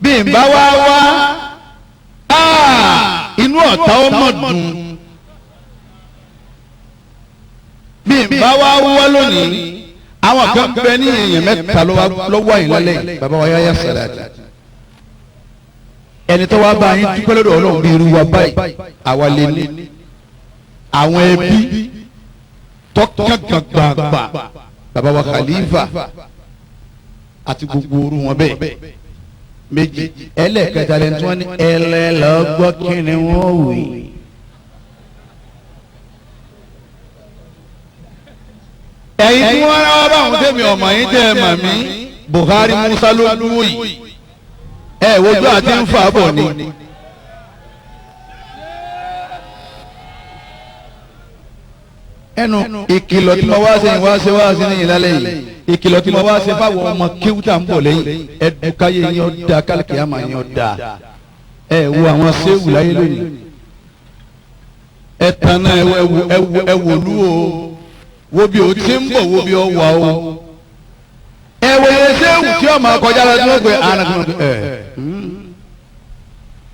Bí n bá wá wá, inú ọ̀tá ọmọ dùn. Bí n bá wá wá lónìí, àwọn kan bẹ ní èèyàn mẹ́ta lọ́wọ́ yìí lálẹ́ yìí. Bàbá wa yáyà sàlàdì. Ẹni tó wá bá yín dúpẹ́ lọ́dọ̀ Ọlọ́run bí irú wa báyìí, àwa lè ní. Àwọn ẹbí tọ́kàn gbàgbà, bàbá wa Khalifa àti gbogbo orú wọn bẹ́ẹ̀ méjì. Ẹlẹ́ẹ̀kẹta lẹ́nu tí wọ́n ní ẹlẹ́lọ́gbọ́ kí ni wọ́n wí. Ẹ̀yin tí wọ́n rán wá báwọn tẹ̀mí ọmọ yín tẹ́ ẹ mọ̀ mí, Buhari Musa ló dúró yìí. Ẹ wojú àti ń fà bọ̀ ni. Ẹnu ìkìlọ̀ tí mo wá ṣe wá ṣe wá ṣe ní ìlàlẹ́ yìí, ìkìlọ̀ tí mo wá ṣe fáwọn ọmọ kéwútà ń bọ̀ lẹ́yìn, ẹdùkáyé yín ọ̀dà kálíkì àmà yín ọ̀dà. Ẹ wo àwọn séwù láyé lónìí, ẹ tan náà ẹ wò lú o, wo bí o ti ń bọ̀, wo bí o wà o. Ẹ wo iye séwù tí ọmọ akọjá lọ tí wọ́n pe àná tí wọ́n pe ẹ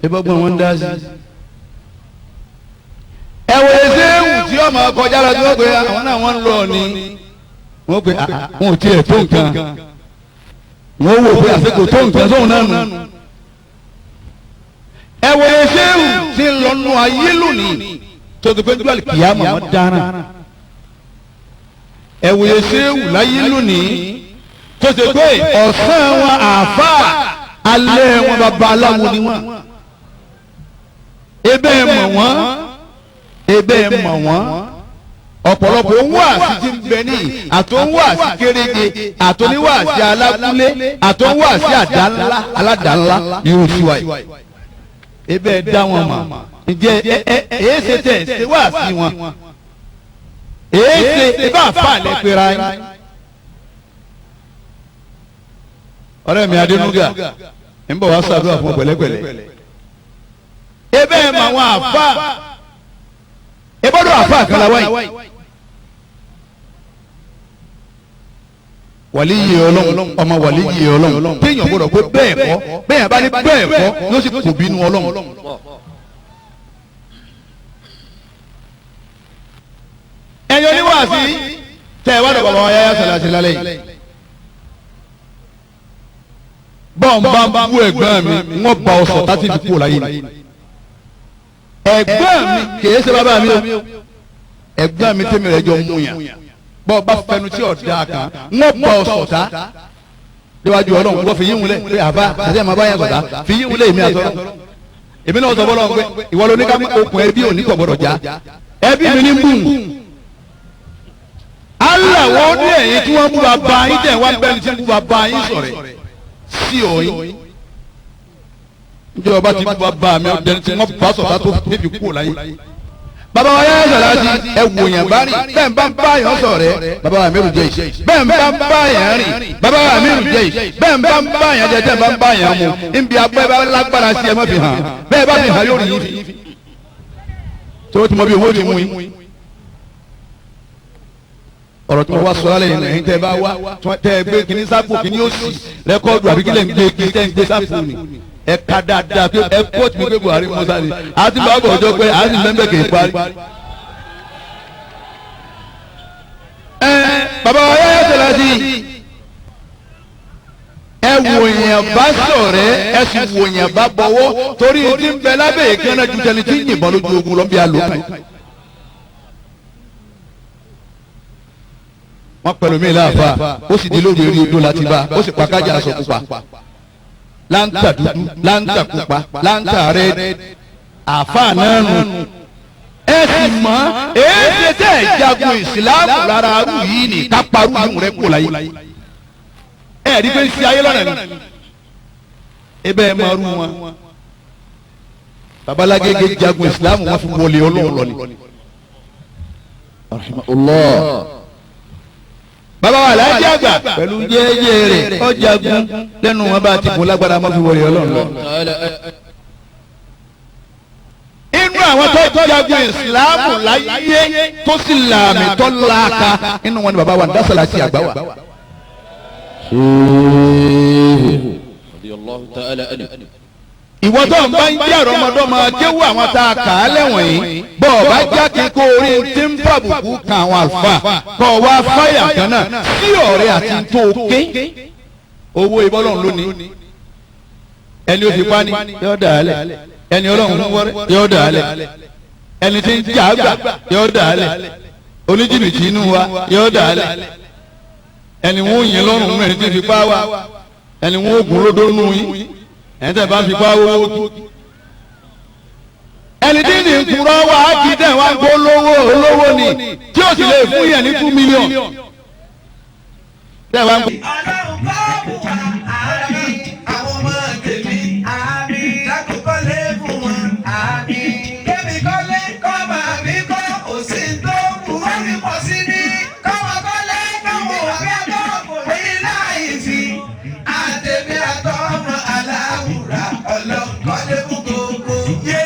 ẹ bọ́ gbọ́n wọn dá sí. Ẹ wo iye séwù tí ọmọ akọjá lọ tí wọ́n pe àwọn náà wọ́n ń lọ ni, wọ́n pe wọn ò tiẹ̀ tó nǹkan, wọ́n wò pé àsìkò tó nǹkan sóhun náà nù. Ẹ wo iye séwù tí ń lọ nù ayé lónìí tó ti pé jọ́lì kìyàmọ̀ wọn dáná. Ẹ wo iye séwù láyé lónìí tó ṣe pé ọ̀sán wọn àáfàá, alẹ́ wọn babaláwo ni wọn. Ebe mọ̀ wọ́n, ebe mọ̀ wọ́n. Ọ̀pọ̀lọpọ̀ òun wà sí ti ń bẹ ní, àtòun wà sí kéréje, àtòníwà sí alábúlé, àtòun wà sí àdánlá aládàánlá yóò fi wáyé. Ebe dá wọn mọ̀, ǹjẹ́ ẹ ẹ ṣe tẹ̀ ṣe wá sí wọn? Èé ṣe ibà fà lẹ́ pera yín. Ọ̀rẹ́ mi Adénúgà ń bọ̀ wá ṣàdúrà fún pẹ̀lẹ́pẹ̀lẹ́. Ebe ẹ̀ mọ̀ àwọn àfa, ebọ́dọ̀ àfa kan la wáyé. Wàlíyé Ọlọ́run, ọmọ wàlíyé Ọlọ́run téèyàn gbọ́dọ̀ pé bẹ́ẹ̀ kọ́, bẹ́ẹ̀ bá ní bẹ́ẹ̀ kọ́ yóò sì kò bínú Ọlọ́run. Ẹ̀yin oníwàásí tẹ̀ ẹ wá dọ̀ bàbá wa yáyá sàlàsì lálẹ́ yìí. Bọ́n bá ń bú ẹ̀gbọ́n mi, wọ́n ba ọ̀sọ̀ tá ti fi kú láyé mi. Ẹ̀gbọ́n mi kìí ṣe bàbá mi o, ẹ̀gbọ́n mi tẹ́mi rẹ̀ jọ mú yàn. Bọ́n bá fẹnu tí ọ̀dà kan, wọ́n ba ọ̀sọ̀ tá níwájú Ọlọ́run. Wọ́n fi yín wulẹ̀ pé àbá àti àmọ́ báyà sọ̀tá fi yín wulẹ̀ èmi àtọ́rọ́. Èmi náà sọ fọlọ́run pé ìwọ ló ní ká okùn ẹbí òní kò gbọdọ̀ já, ẹbí mi ní bùn. Allah wo ní ẹ̀yìn tí wọ́n bú bàbá yín tẹ̀ wá bẹ́ẹ̀ ni tí wọ́n bú bàbá yín sọ̀rẹ̀ sí òyìn. Njẹ́ ọba ti bú bàbá mi ọdẹni tí wọ́n bá sọ̀tà tó débi kú láyé. Bàbá wa yáyà sọ̀rọ̀ àti ẹ̀wò yẹn bá rìn, bẹ́ẹ̀ bá ń bá yàn sọ̀rẹ́, bàbá wa mẹ́rù jẹ́ yìí. Bẹ́ẹ̀ bá ń bá yàn rìn, bàbá wa mẹ́rù jẹ́ yìí. Bẹ́ẹ̀ bá ń bá yàn jẹ, bẹ́ẹ̀ bá ń bá yàn mu. Nbí agbẹ́ bá lágbára sí ẹ má fi hàn, bẹ́ẹ̀ bá fi hàn yóò rí yín fi. Tó ti mọ bí owó ti mú yín. Ọ̀rọ̀ tí wọ́n wá sọ lálẹ́ yìí, ẹ̀yin tẹ́ ẹ bá wá tẹ́ ẹ gbé kíní sápò kíní ó sì rẹ́kọ́ọ̀dù àbí kílẹ̀ ń gbé kíní tẹ́ ń gbé sápò ni. Ẹ ka dáadáa pé ẹ kóòtù mi pé Buhari Musa ni àti bàbá ọjọ́ pé àti mẹ́mbẹ́ kì í parí. Ẹ bàbá wa yáyà tẹ̀lé sí ẹ wòyàn bá sọ̀rẹ́, ẹ sì wòyàn bá bọ̀wọ́, torí ti ń bẹ lábẹ́ ìkànnà ju tẹni tí ń yìnbọn lójú ogun lọ́nbí àlòkàn. Wọ́n pẹ̀lú mi láàfa, ó sì di lóru eré odó láti bá, ó sì pa kájà aṣọ pupa, láǹtà dúdú, láǹtà pupa, láǹtà rẹ́ẹ̀dì, àfa náà nù. Ẹ sì mọ̀ èéṣe tẹ̀ jagun ìsìláàmù lára arú yìí ní kápárù yìí rẹ̀ kò láyé. Ẹ rí pé ń ṣe ayé lọ́nà ni ebe ẹ máa rú wọn. Babalágége jagun ìsìláàmù wọn fi wọlé Ọlọ́run lọ ni. Rahimahullah. Bàbá wa aláàjì àgbà pẹ̀lú jẹ́jẹ́ rẹ̀ ọ̀jagun lẹ́nu wọn bá ti kún lágbára má fi wọlé Ọlọ́run lọ. Inú àwọn tó jagun ìsìláàmù láyé tó sì làmì tó láaka inú wọn ni bàbá wa ń dásàlá sí àgbà wa. Ìwọ tó ń bá ń jẹ́ àrọ́mọdọ́mọ kéwú àwọn tá a kà á lẹ́wọ̀n yìí bọ́ ọ bá jáde kó orí tí ń fàbùkù kan àwọn àlùfáà kọ́ wa fáyà kan náà sí ọ̀rẹ́ àti tó ké owó ìbọ́lọ́run lónìí ẹni ó fi pa ni yóò dà á lẹ̀ ẹni ọlọ́run wọ́rẹ́ yóò dà á lẹ̀ ẹni tí ń jà á gbà yóò dà á lẹ̀ oníjìbìtì inú wa yóò dà á lẹ̀ ẹni wọ́n yìn lọ́rùn ẹni tí ń fi pa wa ẹni wọ́n gùn lódó nù yín ẹni tẹ́ bá fi pa owó kú. Ẹni tí ní nkúrọ́ wa á kí tẹ̀ wá gbó lówó olówó ni tí ó sì lè fún yẹn ní 2 million. Tẹ́ wá ń gbó. Ọlọ́run kọ́ bù wá àmín. Àwọn ọmọ tèmi àmín. Dákun kọ́lé fún wọn àmín. Kémi kọ́lé kọ́mọ mi kọ́ òsì tó kù. Wọ́n fi pọ̀ sí ní kọ́mọ kọ́lé kọ́mọ ọ̀gá kọ́ kò ní láì fi. Àtẹ̀mí àtọ́mọ aláwùrà ọlọ́run kọ́lé fún gbogbo. Yé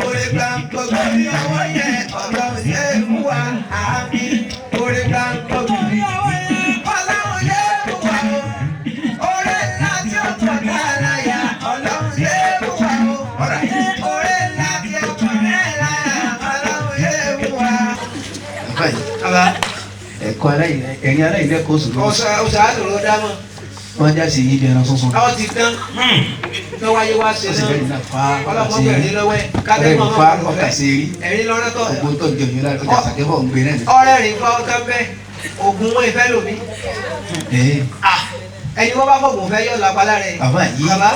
orí gbàǹkó lórí ọwọ́ yẹn ọlọ́run yé fún wa àmín. Orí gbàǹkó lórí ọwọ́ yẹn ọlọ́run yé fún wa o. Oore ńlá tí ó pọ̀ dára ọlọ́run yé fún wa o. Oore ńlá tí ó pọ̀ dára ọlọ́run yé fún wa. Ẹ̀kọ́ ẹ̀yin aláìlẹ́kọ̀ọ́ sùn lọ́wọ́. Ọ̀sà àlòrò dámọ̀. Wọ́n já sí yín bí ẹran sọ́sọ́. Káwọ́ ti tán. Tó wáyé wá ṣe Ó sì náà. bẹ́ẹ̀ ní fa Ọlọ́mọ bẹ̀rẹ̀ lọ́wọ́ ẹ̀. ọ̀rẹ́ mi fa ọkà sí rí. Ẹ̀rín lọ́rọ́ tọ̀. Ògbó tó jẹ òyìnbó lára ọjà sàkẹ́fọ̀ ń gbé náà. Ọ̀rẹ́ rìn fa ọkàn bẹ́ẹ̀. Ògùn wọn ìfẹ́ lòmí. Ẹ̀ẹ́ Ẹni wọ́n bá fọ̀gùn fẹ́ yọ̀ lápá lára ẹ̀. Bàbá yìí. Bàbá.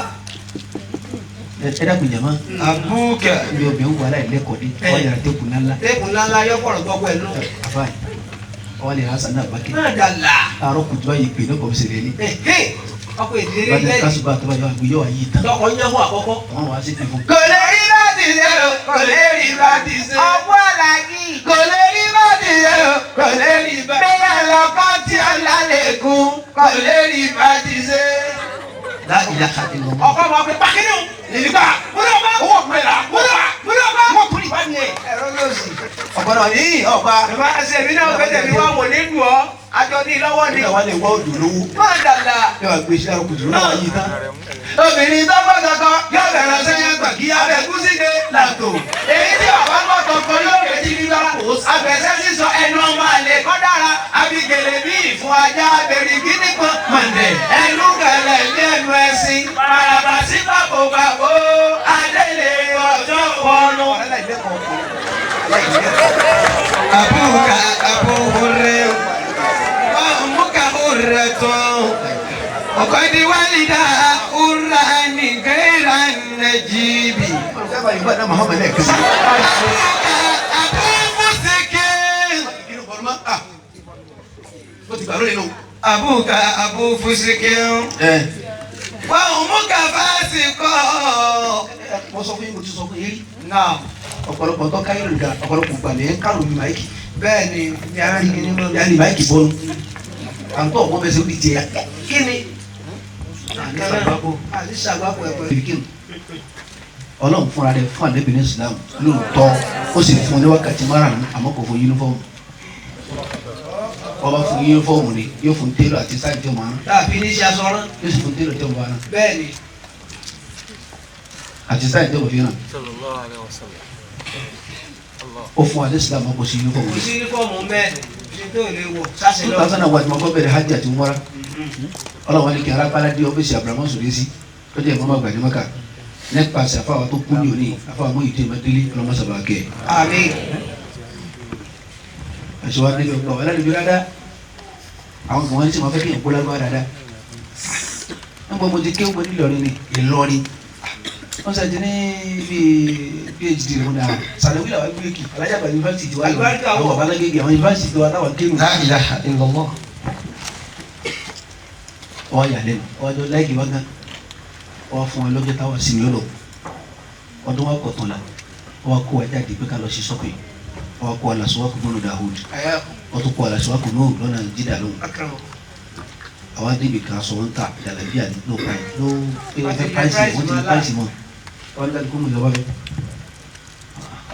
Ẹ dákun jàmá. Àbúkẹ́. Ibi obìnrin wà láìlẹ́kọ̀ọ́ dé. Wọ́n yàrá tẹ́kù ńláńlá. Téèpù ńláńlá yọ pọ̀rọ̀ gbọ́ pẹ̀lú. Bàbá yìí wọ́n lè rasa náà bákẹ́. Má dàlà. Àárọ̀ kùtù báyìí pè ní kò fi ṣèlérí. Ọkọ̀ ìdílé Bàtẹ lẹ́yìn. kásùbà tó bá yọ àgbéyọ̀ yọ ayé tán. Lọkọ̀ yẹn fún àkọ́kọ́. Wọ́n wá sí ìfún. Kò lè rí bá ti ṣe o, kò lè rí bá ti ṣe. Ọ̀pọ̀ àlàyé. Kò lè rí bá ti ṣe o, kò lè rí bá. Bẹ́ẹ̀ lọ́kọ́ tí ọ̀la lè kún, kò lè rí bá ti ṣe. Láì yá ìlọ́mọ. Ọkọ máa pe pàkínú. Nígbà múlò bá owó mẹ́ra múlò múlò bá wọ́n tún ìbá mi ẹ̀. Ẹ̀rọ yóò sì. Ọ̀pọ̀ náà ní ọ̀pá. Bàbá ṣe èmi náà fẹ́ tẹ̀mí wá wò ní lù ọ́. Àjọ ní lọ́wọ́ ni. Nígbà wà lè wá òjò lówó. Má dàlà. Yóò wá gbé sí àrùn kùtù lọ́wọ́ yìí tán. Obìnrin tó gbọ́ kankan yóò bẹ̀rẹ̀ sẹ́yìn gbà kí abẹ́kúsíde làtò. Èyí tí bàbá gbọ́ kankan yóò retí bíbá. Abẹ́sẹ́ sísọ ẹnu ọmọ àlè kọ́ dára. Abigele bí ìfun ajá abẹ́rẹ́ gíní kan mọ̀ndẹ̀. Ẹnu gẹ̀lẹ̀ ní ẹnu ẹṣin. Bàràbà sí bàbò bàbò. Adélé ọjọ́ wọnú. Àbúkà àbúhùrẹ́ ọ̀mùkà hùrẹ́ tán. وقد ولد أران غير النجيب Sábà yìí bá dá Muhammad lẹ́ẹ̀kan sí. أبو فسك Ó ti gbà lónìí nù. أبوك أبو فسك Ẹ وأمك فاسق mo sọ fún yín mo ti sọ fún yín rí. نعم Ọ̀pọ̀lọpọ̀ tó káyọ̀ nìkan ọ̀pọ̀lọpọ̀ gbàlẹ̀ ń kárò ní máìkì. bẹ́ẹ̀ni Yàrá ní kíní mọ́ yàrá ní máìkì bọ́nu. À ń tọ́ ọ̀gbọ́n bẹ́sẹ̀ ó di jẹ. kí ni Àní sàgbákò. àti sàgbákò ẹ̀pẹ́ Ọlọ́run fúnra rẹ̀ fún àlẹ́bí ní Islam lóòótọ́ ó sì fún un ní wákàtí márùn-ún àmọ́ kò fún yúnífọ́ọ̀mù. Ọba fún yúnífọ́ọ̀mù ni yóò fún télọ̀ àti sáà tí ó máa rán tàbí ní ṣe aṣọ rán yóò sì fún télọ̀ tí ó máa rán bẹ́ẹ̀ni àti sáà tí ó fi rán. Ó fún alẹ́ Islam kò sí yúnífọ́ọ̀mù kò rẹ̀. sí yúnífọ́ọ̀mù mẹ́ẹ̀ ṣe tó lè wọ̀ sáṣẹ lọ 2001 tí mo kọ́ bẹ̀rẹ̀ hajj àti umara ọlọ́run ní kí arápálá dé ọ́fíìsì abrahamu sùrẹ́sì tó jẹ́ ìmọ̀ọ́mọ́ àgbà ní maka nípasẹ̀ àfáwà tó kú ní òní àfáwà mú ìdí ìmọ̀délé ọlọ́mọsàbà kẹ́ ẹ̀. àmín àṣọ wa níbi ọgbà wà lálejò dáadáa àwọn kan wọ́n ti máa fẹ́ kí èèyàn kó lágbára dáadáa nígbà mo ti kéwòn ní Ìlọrin ni Ìlọrin wọ́n sọ ti ní bíi phd rẹ̀ múna sàlẹ̀wí làwọn gbé kì alájà àgbà yunifásitì ti wá lọ àwọn bàbá alágége àwọn yunifásitì ti wá táwọn kéwòn. La ilaha illallah ọwọ́ yà lẹ́nu ọwọ́ jọ láìkì wá gan ọwọ́ fún wọn lọ́jọ́ táwọn sinmi lọ́dọ̀ ọdún wa kọ̀ tán la ọwọ́ kó wa jáde pé ká lọ sí sọ́pìn ọwọ́ kó wa lọ sọ́wọ́ kó gbọ́nù Dahud wọ́n tún kó wa lọ sọ́wọ́ kó nóò lọ́nà jídà lóhùn àwa débi kan sọ wọn ta jàlábíà ló pa ẹ̀ ló pé wọ́n fẹ́ price wọ́n ti ní price mọ́ wọ́n ní kó mú ìjọba fẹ́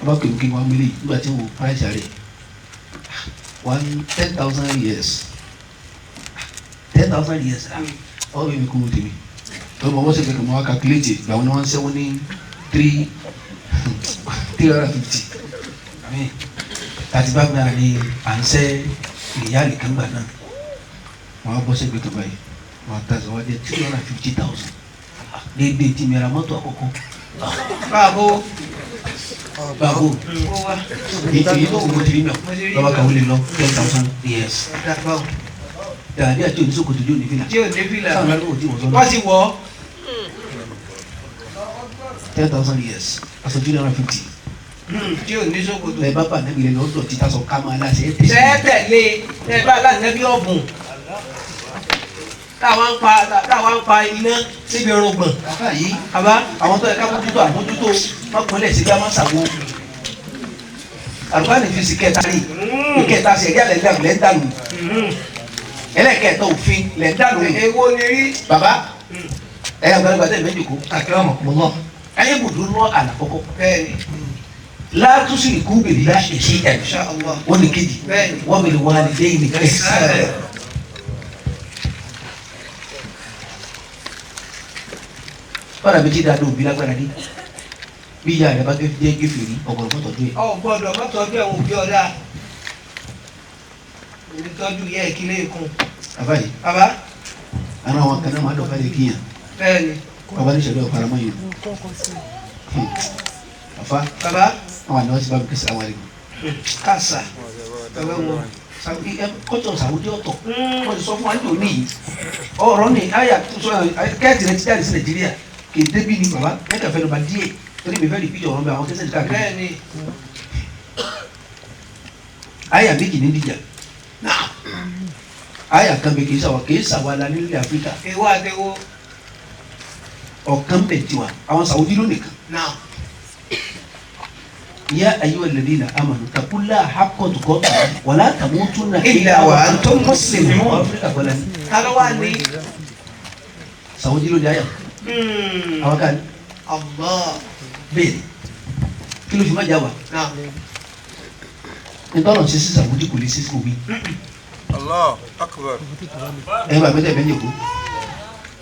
ọba kèmí kí wọ́n mílí nígbà tí wọ́n price rẹ̀ 10,000 years 10,000 years ọwọ́ mi kò tèmi Tó bọ̀ wọ́n sì fẹ́ kí wọ́n wá calculate ìgbà wọn ni wọ́n ń sẹ́wọ́n ní 350 35 naira ni à ń sẹ́ ìyáàlì kan gbà náà. Wọ́n á bọ́ sẹ́gbẹ̀ẹ́ kan báyìí, wọ́n á ta sọ wọ́n jẹ́ 350,000 déédéé tí mi ra mọ́tò àkọ́kọ́. Báwo Báwo ó wá. Èyí tó kù mo ti rí mẹ́ lọ́wọ́ kàwé lè lọ 10,000 years. Báwo Dàbí àti oníṣòkòtò yóò ní fìlà. tí ò ní fìlà. Sáwọn alárùkù tí wọ́n sọ náà. Wọ́n ti wọ̀ ọ́. 10,000 years aṣọ 350. Tí ò ní ṣòkòtò. Ẹ bá bà nẹ́bí rẹ lọ́dọ̀ tí tasọ̀ ká máa láṣẹ ẹ tẹ̀sí. Tẹ́ tẹ̀lé tẹ́ bá aláǹdẹ́bí ọ̀bùn. Táwa ń pa iná síbi irùngbọ̀n. Bàbá yìí Bàbá àwọn tó yẹ ká mójútó àmójútó wọn kúnlẹ̀ sí bí a máa ṣàwo. Àlùfáà ní fi sí kẹta rí ìkẹta sí ẹ̀rí àlẹ́ dànù lẹ́ ń dànù. Ẹlẹ́kẹ̀ẹ́ta òfin lẹ́ ń dànù. Èwo ni rí? Bàbá ẹ̀yà àgbàlagbà tẹ̀ méjì kó. Akramakumullah. Ẹ̀yẹ́ bùdó lọ́ àlàkọ́kọ́. Bẹ́ẹ̀ni. Látúnṣe ìkúbìrì láṣẹ sí ẹ̀. Insha Allah. Wọ́n ní kejì. Bẹ́ẹ̀ni. Wọ́n bẹ̀rẹ̀ wà ní dẹ́yìn ní kẹsàn-án. Bára mi ti da dùn bí lágbára dé. Bí ìyá rẹ̀ bá jẹ́ gẹ́fìrí, ọ̀gbọ̀n mọ́tò dún ẹ̀. Ọ gbọ́dọ̀ má tọ́jú ẹ̀wọ̀n òbí ọ̀dà. Èmi tọ́jú ìyá ìkílé ikùn. Bàbá yìí, Bàbá ara àwọn kan náà máa dọ̀ka lè kíyàn. bẹ́ẹ̀ni. Bàbá ní ìṣẹ̀lẹ̀ ọ̀fara mọ́ yìí. Àfa, Bàbá àwọn àná ti bá mi kí sàwọn àlejò. kàṣà. Bàbá wọn. Kọ́tọ̀ Sàwùdí ọ̀tọ̀. Wọ́n ti sọ fún wa ní òní yìí. Ọ̀rọ̀ ni àyà tó sọ kẹ́ẹ̀tì rẹ ti jáde sí Nàìjíríà. Kì í débí ni bàbá mẹ́ta fẹ́ ló ba díẹ̀. Torí mi fẹ́ rí píjọ ọ̀rọ̀ mi àwọn kẹ́sẹ̀ káàkiri. Bẹ́ẹ̀ni. Àyà méjì ní dìjà. Àyà kan bẹ kì í sàwà kì í sàwà la nílẹ̀ Áfíríkà. Èwo àtẹ̀wò. Ọ̀kan bẹ̀ tiwa àwọn Sàwùdí ló nìkan. Náà. Ya ayyuha alladhina amanu taqullaha haqqa tuqatihi wa la tamutunna Illa wa antum muslimun. Áfíríkà kọ́lá ní. Ta ló wà ní? Sàwùdí ló ní àyà. Àwọn kan Allah. bẹ́ẹ̀ kí ló fi má jà wá? Náà. Nítorí ọ̀nà sísí Sàwùdí kò lè sísí òbí. Allah akbar. Ẹ bá mẹ́tẹ̀ bẹ́ẹ̀ yẹ̀kọ́.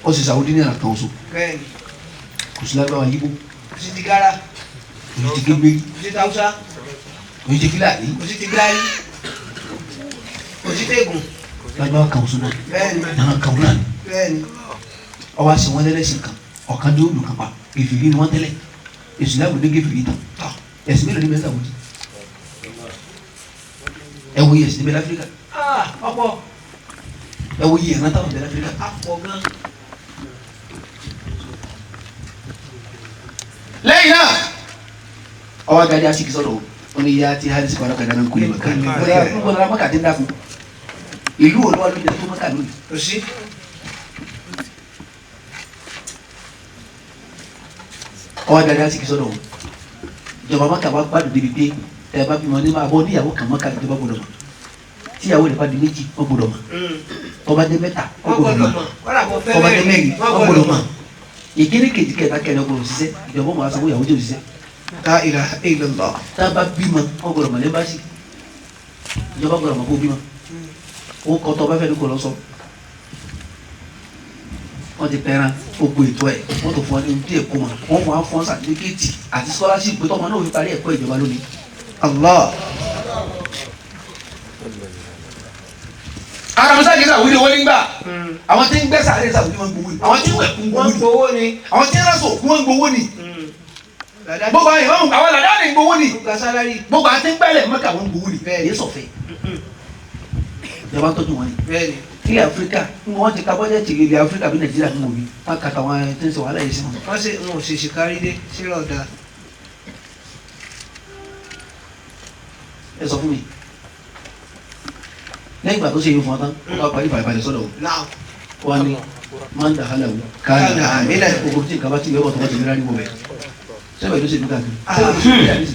Ó sì Sàwùdí ní àrà kan oṣù. Bẹ́ẹ̀ni. Kò sí lágbára yíbó. Kò sí ti gara. Kò sí ti gégbé. Kò sí ti Hausa. Kò sí ti Fúlàní. Kò sí ti Gíláyé. Kò sí tẹ̀gùn. Lágbára kan oṣù náà. Bẹ́ẹ̀ni. Nàrà kan náà ni. Bẹ́ẹ̀ni. Ọwọ́ àṣẹ wọn lẹ́lẹ́sìn kan. Ọ̀kan dúró lù kan pa. Gèfèrí ni wọ́n tẹ́lẹ̀. Ìsìlámù ní gèfèrí tán. Ẹ̀sìn mélòó ni bẹ́ẹ̀ Sàwùdí? Ẹ wo iye ẹ̀sìn níbẹ̀ láfíríkà. Ọ̀pọ̀. Ẹ wo iye ìran táwọn bẹ̀ láfíríkà. Àpọ̀ gan. Lẹ́yìn náà ọwọ́ agadi asiki sọ̀rọ̀ o ní ya ti hali sikọ̀rọ̀ kàdá náà kúlẹ̀ mọ̀ká gbọ́dọ̀ mọ̀ká ti ń dàkú ìlú olúwa ló jẹ tó mọ̀ká lónìí. Kò sí. Ọwọ́ agadi asiki sọ̀rọ̀ o ìjọba mọ̀ká wa gbádùn débi pé ẹ bá bímọ ní máa bọ́ níyàwó kan mọ̀ká ìjọba gbọ́dọ̀ mọ̀ tíyàwó rẹ̀ bá di méjì wọ́n gbọ́dọ̀ mọ̀ tọ́ba dé mẹ́ta wọ́n Wọ́n gbọ́dọ̀ gbọ́dọ̀ mọ̀ mọ̀. Kọ́dà kò fẹ́ tọ́ba dé mẹ́rin wọ́n gbọ́dọ̀ mọ̀ mọ̀. ìkíní kejì kẹta kẹrin ọgbọ́dọ̀ ṣiṣẹ́ ìjọba mọ̀ asanwó ìyàwó tí ò ṣiṣẹ́. La ilaha illallah. Tá a bá bímọ wọn gbọ́dọ̀ mọ̀ lẹ́bàásì ìjọba gbọ́dọ̀ mọ̀ kó bímọ ó kọ tọ bá fẹ́ ní kò lọ sọ wọn ti pẹran gbogbo ètò ẹ wọn tó fún wa ní ojú ẹ̀kọ́ wọn wọn fún wa fún sàtífíkẹ́ẹ̀tì àti scholarship pé tọmọ náà fi parí ẹ̀kọ́ ìjọba lónìí. Allah. Aramisa kì í sàwùdí owó nígbà àwọn tí ń gbẹ́ sàárè sàwùdí wọn gbowó ni àwọn tí ń wẹ̀ kún Wọ́n gbowó ni gbowó ni. àwọn tí ń rásọ̀ òkú wọn gbowó ni Dàdá gbogbo àwọn ìmọ̀mù àwọn làdá ni gbowó ni gba sálárì. gbogbo àwọn tí ń gbẹ́lẹ̀ mọ́kà wọn gbowó ni Bẹ́ẹ̀ni. yé sọ̀fẹ́ ìjọba ń tọ́jú wọn ni. Bẹ́ẹ̀ni. Ilẹ̀ Áfíríkà ń wọ́n ti ka bọ́jẹ́tì ilẹ̀ Áfíríkà bí Nàìjíríà ń wò mí wọ́n kàtà wọn tí ń sọ wàhálà yìí sí wọn. Wọ́n sì ń òṣìṣì kárí dé sílọ̀ ọ̀dà. Ẹ sọ fún mi lẹ́yìn ìgbà tó ṣe yìí fún ọ tán ó bá parí ìfàyàbalẹ̀ sọ́dọ̀ Náà. wọn ni máa ń dàhálà wò káàdà Káàdà gbogbo tí nǹkan bá ti wẹ́ wọ́n tó bá ti rí rárí wọ bẹ̀ sẹ́wọ̀n ìlú ṣèlú káàkiri sẹ́wọ̀n ìlú ṣèlú káàkiri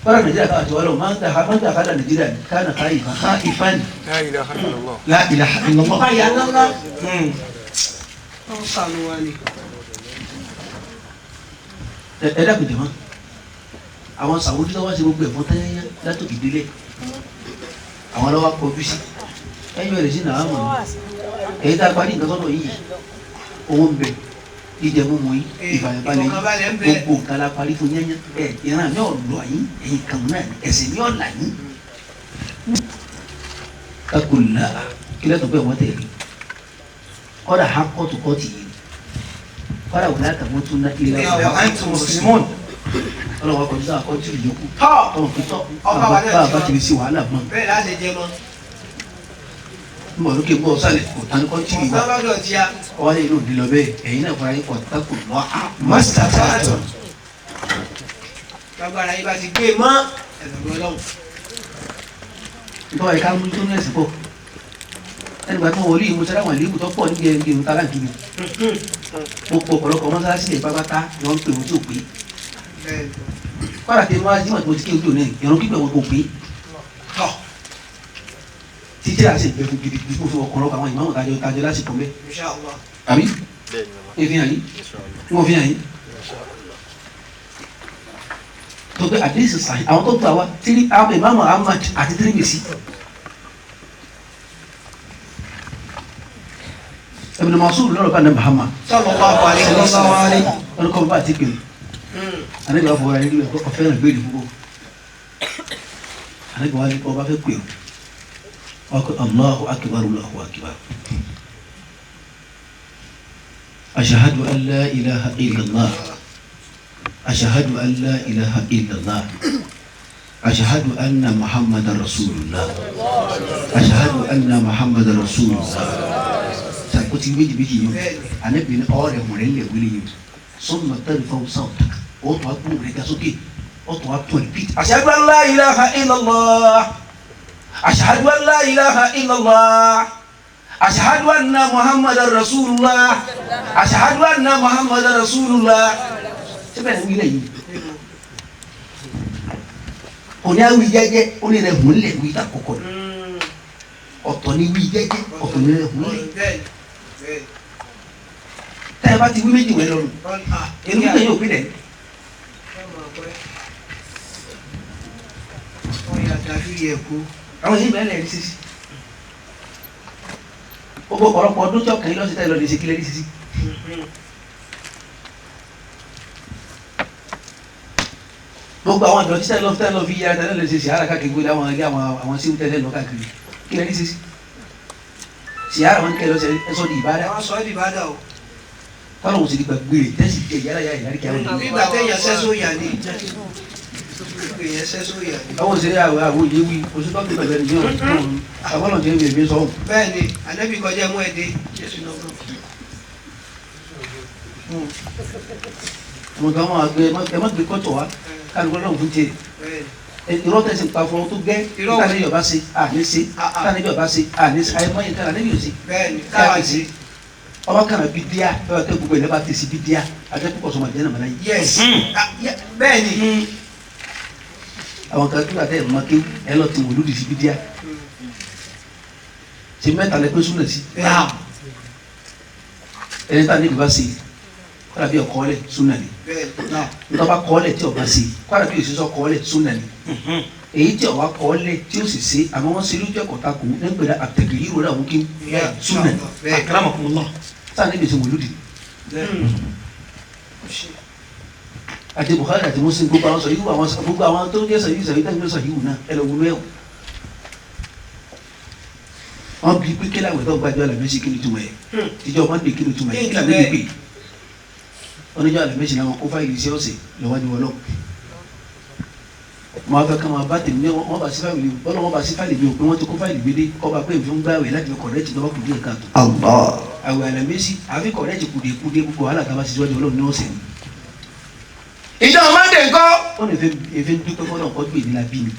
bára Nàìjíríà káàkiri wà lọ máa ń dàhálà Nàìjíríà káàdà káìfàn La ilaha illallah. la ilaha illallah. Àyà ńláńlá. Wọ́n sànù wa ni. Ẹ dákun jẹ̀mọ́ àwọn Sàwùdí tó wá sí gbogbo ẹ̀fọn tẹ́yẹ́yẹ́ látòkè délẹ̀ àwọn lọ́wọ́ kọjú sí ẹ̀yìn rẹ̀ sí nàá mọ̀ ní èyí tá a parí nǹkan sọ́dọ̀ yìí owó ń bẹ Jíjẹ mímu yín, ìfàyàbalẹ̀ yín, Ìfọ̀kànbalẹ̀ ń bẹ. gbogbo nǹkan la parí fún yányán. Ẹ ìran mi ò lọ yín, ẹ̀yin kan náà ni ẹ̀sìn mi ò là yín. Kakula kílẹ̀ tó bẹ́ẹ̀ wọ́n tẹ̀lé. Kọ́dà ha kọ́tù kọ́tù yìí. Kọ́dà wùlá kàmú tún ná ilé Wa antum muslimun. Ọlọ́wọ́ kọjú sáà kọ́tù yòókù. Tọ́. Tọ́wọ́n fi tọ́. Ọba wa náà Bá a ti bá wá. ti fi sí wàhálà mọ́. Bẹ́ẹ̀ láti jẹ mọ́. N bọ̀ lókè bọ́ sálẹ̀ kò tán kọ́tù yìí wá. Ọ̀sán lọ́dọ̀ tí a. Wọ́n lè lòdì lọ bẹ́ẹ̀ ẹ̀yin náà fara yín kọ́ takò lọ́ á. Mọ́sítàfáàtọ̀. Gbàgbára yín bá ti gbé mọ́ ẹ̀dọ̀gbọ́n Ọlọ́run. Ntọ́ ẹ̀ka mú tó ní ẹ̀sìn pọ̀. Ẹni gbà tí wọ́n wọlé ìmúṣẹ́ láwọn àléébù tó pọ̀ níbi ẹni ìmúta láǹkiri. Gbogbo ọ̀pọ̀lọpọ̀ mọ́sálásí ẹ̀ pápátá ni wọ́n ń pè wọ́n tí ò pé. Bẹ́ẹ̀ ni. Kọ́dà tí wọ́n á jíwọ̀n tí mo ti kí ojú òní ìrún pípẹ́ wọn kò pé. Tọ́. Títí àti ìbẹ̀rù gidigidi fún ọ̀pọ̀lọpọ̀ àwọn ìmáàmù tajọ tajọ lásìkò mẹ́. Insha Allah. Àbí? Bẹ́ẹ̀ni bàbá. Ní fi hàn yín? Insha Allah. Ní wọ́n fi hàn yín? Tó pé àdéhùn sàyìn àwọn tó gbà wá tírí àwọn ìmáàmù Ahmad àti Tirmidhi. Ibn Mas'ud lọ́rọ̀ bá ní Muhammad. Sallallahu alaihi wasallam. Wọ́n ní kọ́ bá àti pèrè. Ànábì wa fọwọ́ra nílùú ẹ̀kọ́ ọ̀fẹ́ rẹ̀ béèrè púpọ̀. Ànábì wa ní kọ́ bá fẹ́ pè ọ́. Wọ́n kọ́ Allahu akbar Allahu akbar. Ashahadu an la ilaha illallah. Ashahadu an la ilaha illallah. Ashahadu anna Muhammadan rasulullah. Ashahadu anna Muhammadan rasulullah. Sàkóti méjì méjì yìí o. Ànábì ní ọ̀rẹ́ mọ̀rẹ́ lè wílé yìí o. Summa tarfa'u sawtak. O tún wá gbóhùn rẹ̀ ga sókè. O tún wá tún repeat. Ashhadu an la ilaha illallah. Ashhadu an la ilaha illallah. Ashhadu anna Muhammadan rasulullah. Ashhadu anna Muhammadan rasulullah. Síbẹ̀ ní wílẹ̀ yìí. Kò ní awi jẹ́jẹ́, ó ní rẹ̀ hùn lẹ̀ wí lákòókò ni. Ọ̀tọ̀ ni wí jẹ́jẹ́, ọ̀tọ̀ ni rẹ̀ hùn lẹ̀. Bẹ́ẹ̀ ni. Bẹ́ẹ̀ ni. Tẹ́ ẹ bá ti wí méjì wẹ́ lọ́rùn. Èrú pípẹ́ yóò pín dẹ̀. Àwọn yìí bẹ́ẹ̀ lẹ̀ rí sisi. Gbogbo ọ̀pọ̀lọpọ̀ ọdún tí ọkàn yìí lọ́sí tẹ́ lọ lè ṣe kílẹ̀ rí sisi. Gbogbo àwọn àdọ̀tí tẹ́ lọ tẹ́ lọ fi yára tẹ́ lọ ṣe ṣìhárà káàkiri gbogbo àwọn ilé àwọn àwọn síwú tẹ́ lọ káàkiri kílẹ̀ rí sisi. Ṣìhárà wọn kẹ́ lọ ṣe ẹsọ di ìbádà. Àwọn sọ ẹ́ di ìbádà o. Tọ́lọ̀ wò sí di gbàgbé rẹ̀ tẹ́sí jẹ yàrá yàrá yàrá kí àwọn Bí ènìyàn. ìgbà téèyàn sẹ́só yà ni. Èèyàn sẹ́só yà ni. Àwọn òṣèré àwọn àwọn òye wí oṣù tó ń bí pẹ̀lú ẹni yóò àwọn ọ̀nà jẹ́ mi sọ̀hún. Bẹ́ẹ̀ ni, Ànábì kọjá mú ẹ dé. Àwọn kan máa gbé ẹ má gbé kọ́tọ̀ wá kálukọ́ lọ́hùn fún tiẹ̀. Bẹ́ẹ̀ ni. Irọ́ tẹ̀sí pa fún ọ tó gẹ́ Irọ́ níta níbi ọba ṣe àní ṣe níta níbi ọba ṣe àní ṣe àìmọye nǹkan àní yóò ṣe. Bẹ́ẹ̀ ni, káwa ṣe. Ọba kan bí díà bẹ́ẹ̀ bá tẹ gbogbo ẹ̀ lẹ́bàá tẹ̀sí bí díà àti púpọ̀ sọmọ jẹ́ nàmàlà yìí. Yes. Ah, bẹ́ẹ̀ ni. Àwọn kan tó àtẹ ìmọ̀ kéwú ẹ lọ ti wòlú di sí bí díà. Ṣé mẹ́ta lẹ pé súnà sí? Bẹ́ẹ̀ Ẹni tá níbi bá ṣe kọ́dà bí ọkọ lẹ̀ súnà ni. Bẹ́ẹ̀ ni. Nítorí bá kọ́ lẹ̀ tí ọba ṣe kọ́dà bí òṣìṣẹ́ kọ́ lẹ̀ súnà ni. Èyí tí ọba kọ́ lẹ̀ tí ó sì ṣe àmọ́ wọ́n ṣe lójú ẹ̀kọ́ ta kù nígbèrè àtẹ̀gìrì ìrora àwọn kí súnà ni. Bẹ́ẹ̀ ni. Akramakumullah. Sáà níbi ṣe wòlúdi. Àti Bukhari àti Muslim gbogbo àwọn sọ̀yìí àwọn gbogbo àwọn tó ń jẹ́ sọ̀yìí sọ̀yìí tẹ́lẹ̀ sọ̀yìí náà ẹ lọ wọnú ẹ̀wọ̀. Wọ́n bí pé kílà wẹ̀ tó gbàjọ́ àlàmẹ́sì kí ni túmọ̀ ẹ̀ tíjọ́ Mọ́ndé kí ni túmọ̀ ẹ̀ kí lànà ìpè. Wọ́n níjọ́ àlàmẹ́sì náà wọn kó fáìlì sí ọ̀sẹ̀ lọ́wọ́jú wọn lọ. Wọ́n fẹ́ ká máa bá tèmi wọ́n bá sí fáìlì bọ́lá wọ́n bá sí fáìlì mi ò pé wọ́n ti kó fáìlì mi dé kọ́ bá pé nfin gbàwẹ̀ láti fi kọ̀rẹ́tì lọ́wọ́ kùdí ẹ̀ka tó. Àwẹ̀ àlàmẹ́sì àfi kọ̀rẹ́tì kùdìẹ̀kudẹ gbogbo wàhálà tá a bá ṣe síwájú Ọlọ́run ní ọ̀sẹ̀ ni. Ìjọ Mọ́ndé ńkọ́? Wọ́n lè fẹ́ dúpẹ́ fọlọ́ nǹkan gbé ní la bí mi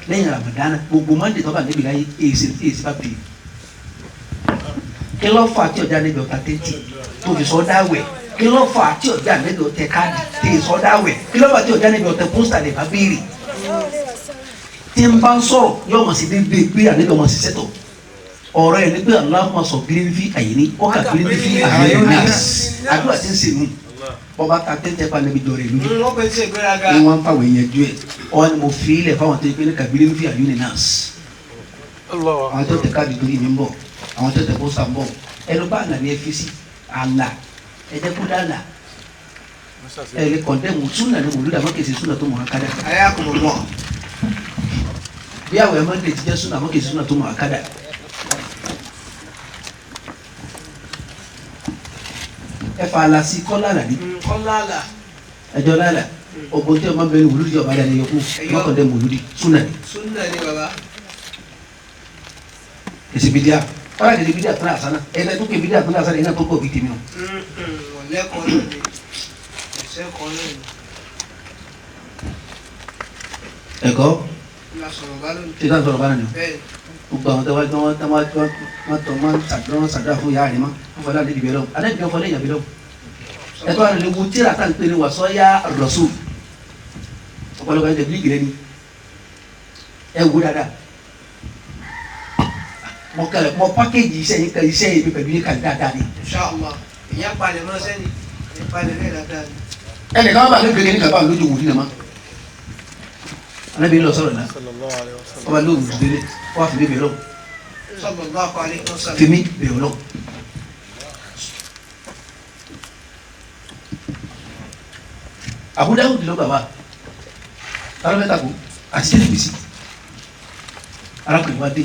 lẹ́yìn Ramadana gbogbo Mọ́ndé tó bá níbi láyé èsì èsì bá bì í. Kí ló fà tí ọjà níbi ọ̀tá tẹ́tì tó fi sọ dáwẹ̀? Kí ló fà tí ọjà níbi ọ̀tẹ káàdì tó fi sọ dáwẹ̀? Kí ló fà tí ọjà níbi ọ̀tẹ pósítà lè bá béèrè? Tí n bá ń sọ̀rọ̀ yóò mọ̀ sí déédéé pé àníbi ọmọ ṣiṣẹ́ tọ̀. Ọ̀rọ̀ ẹ̀ ní pé Allahumma sọ gírífì àyìní ọkà gírífì àyìní náà àdúrà tí ń sèlú bọ́ba ta tẹ́tẹ́ pa níbi jọrọ ìlú Wọ́n pè sí ìgbéraga. ni wọ́n ń fàwọn èèyàn ju ẹ̀ ọ́ ni mo fi ilẹ̀ fáwọn tó yẹ pé ní kàbílẹ̀ ń fi àyùn ní nọ́ọ̀sì àwọn tó tẹ káàdì torí mi ń bọ̀ àwọn tó tẹ pósítà ń bọ̀ ẹnu bá àlà ni ẹ fi sí àlà ẹ jẹ́ kó dá àlà Ẹ lè kọ̀ndẹ́mù súnà ní mòlúdì àmọ́ kìí ṣe súnà tó mọ̀ akádà. Ayakumullah. Bí àwẹ̀ Mọ́ndé ti jẹ́ súnà àmọ́ kìí ṣe súnà tó mọ̀ akádà. Ẹ fa àlà sí kọ́lá àlàní. Kọ́lá. Ẹjọ́ lálà. Ọgbọ́n tí ọmọ bẹ̀rẹ̀ mòlúdì ọba dání yọkú. Má kọ̀ndẹ́mù mòlúdì súnà ni. Súnà ni bàbá. Kìí ṣe bídíà. Kọ́lá kìí ṣe bídíà tó náà sánà. Ẹ̀ tó kì í bídíà tó náà sánà iná tó kọ̀ bí tèmi o. Ọ̀lẹ́kọ̀ọ́ náà ni. Ẹ̀sẹ̀kọ̀ọ́ náà ni. Ẹ̀kọ́ La sọ̀rọ̀ bá lónìí. tí táwọn sọ̀rọ̀ bá nìyẹn. Bẹ́ẹ̀ni. Gbogbo àwọn tẹ́wọ́ tí wọ́n tẹ́wọ́ tí wọ́n tọ́ wọ́n ṣàdúrà wọ́n ṣàdúrà fún yàrá rẹ̀ mọ́ wọ́n fọlá àlejò bẹ̀rẹ̀ lọ́wọ́ àlejò fọlá èèyàn bẹ̀rẹ̀ lọ́wọ́. Ẹ̀tọ́ àrùn lè wo tíra tá à ń pè ní wàsọ́yà rọ̀ṣù. Ọ̀pọ̀lọpọ̀ ẹ̀ tẹ̀lé ìgbìlẹ̀ ni. Ẹ wo dáadáa. Mo kẹlẹ̀ mo pákéjì iṣẹ́ yín kan iṣẹ́ yìí pẹ̀lú yín kan dáadáa ni. Inshallah. Ìyá palẹ̀ mọ́ sẹ́ni. Ìyá palẹ̀ rẹ̀ dáadáa ni. Ẹnìkan bá lóde ní kaba lójú wòlíì nàmá. Alábìrin lọ sọ̀rọ̀ náà. Sallallahu alaihi wasallam. Ọba lóògùn délé wọ́n á fi mí bẹ̀rẹ̀ lọ́wọ́. Sallallahu alaihi wasallam. Fi mí bẹ̀rẹ̀ lọ́wọ́. Abu Dawud ló gbà wá tàló fẹ́ takò àti tẹlifísì arákùnrin wa dé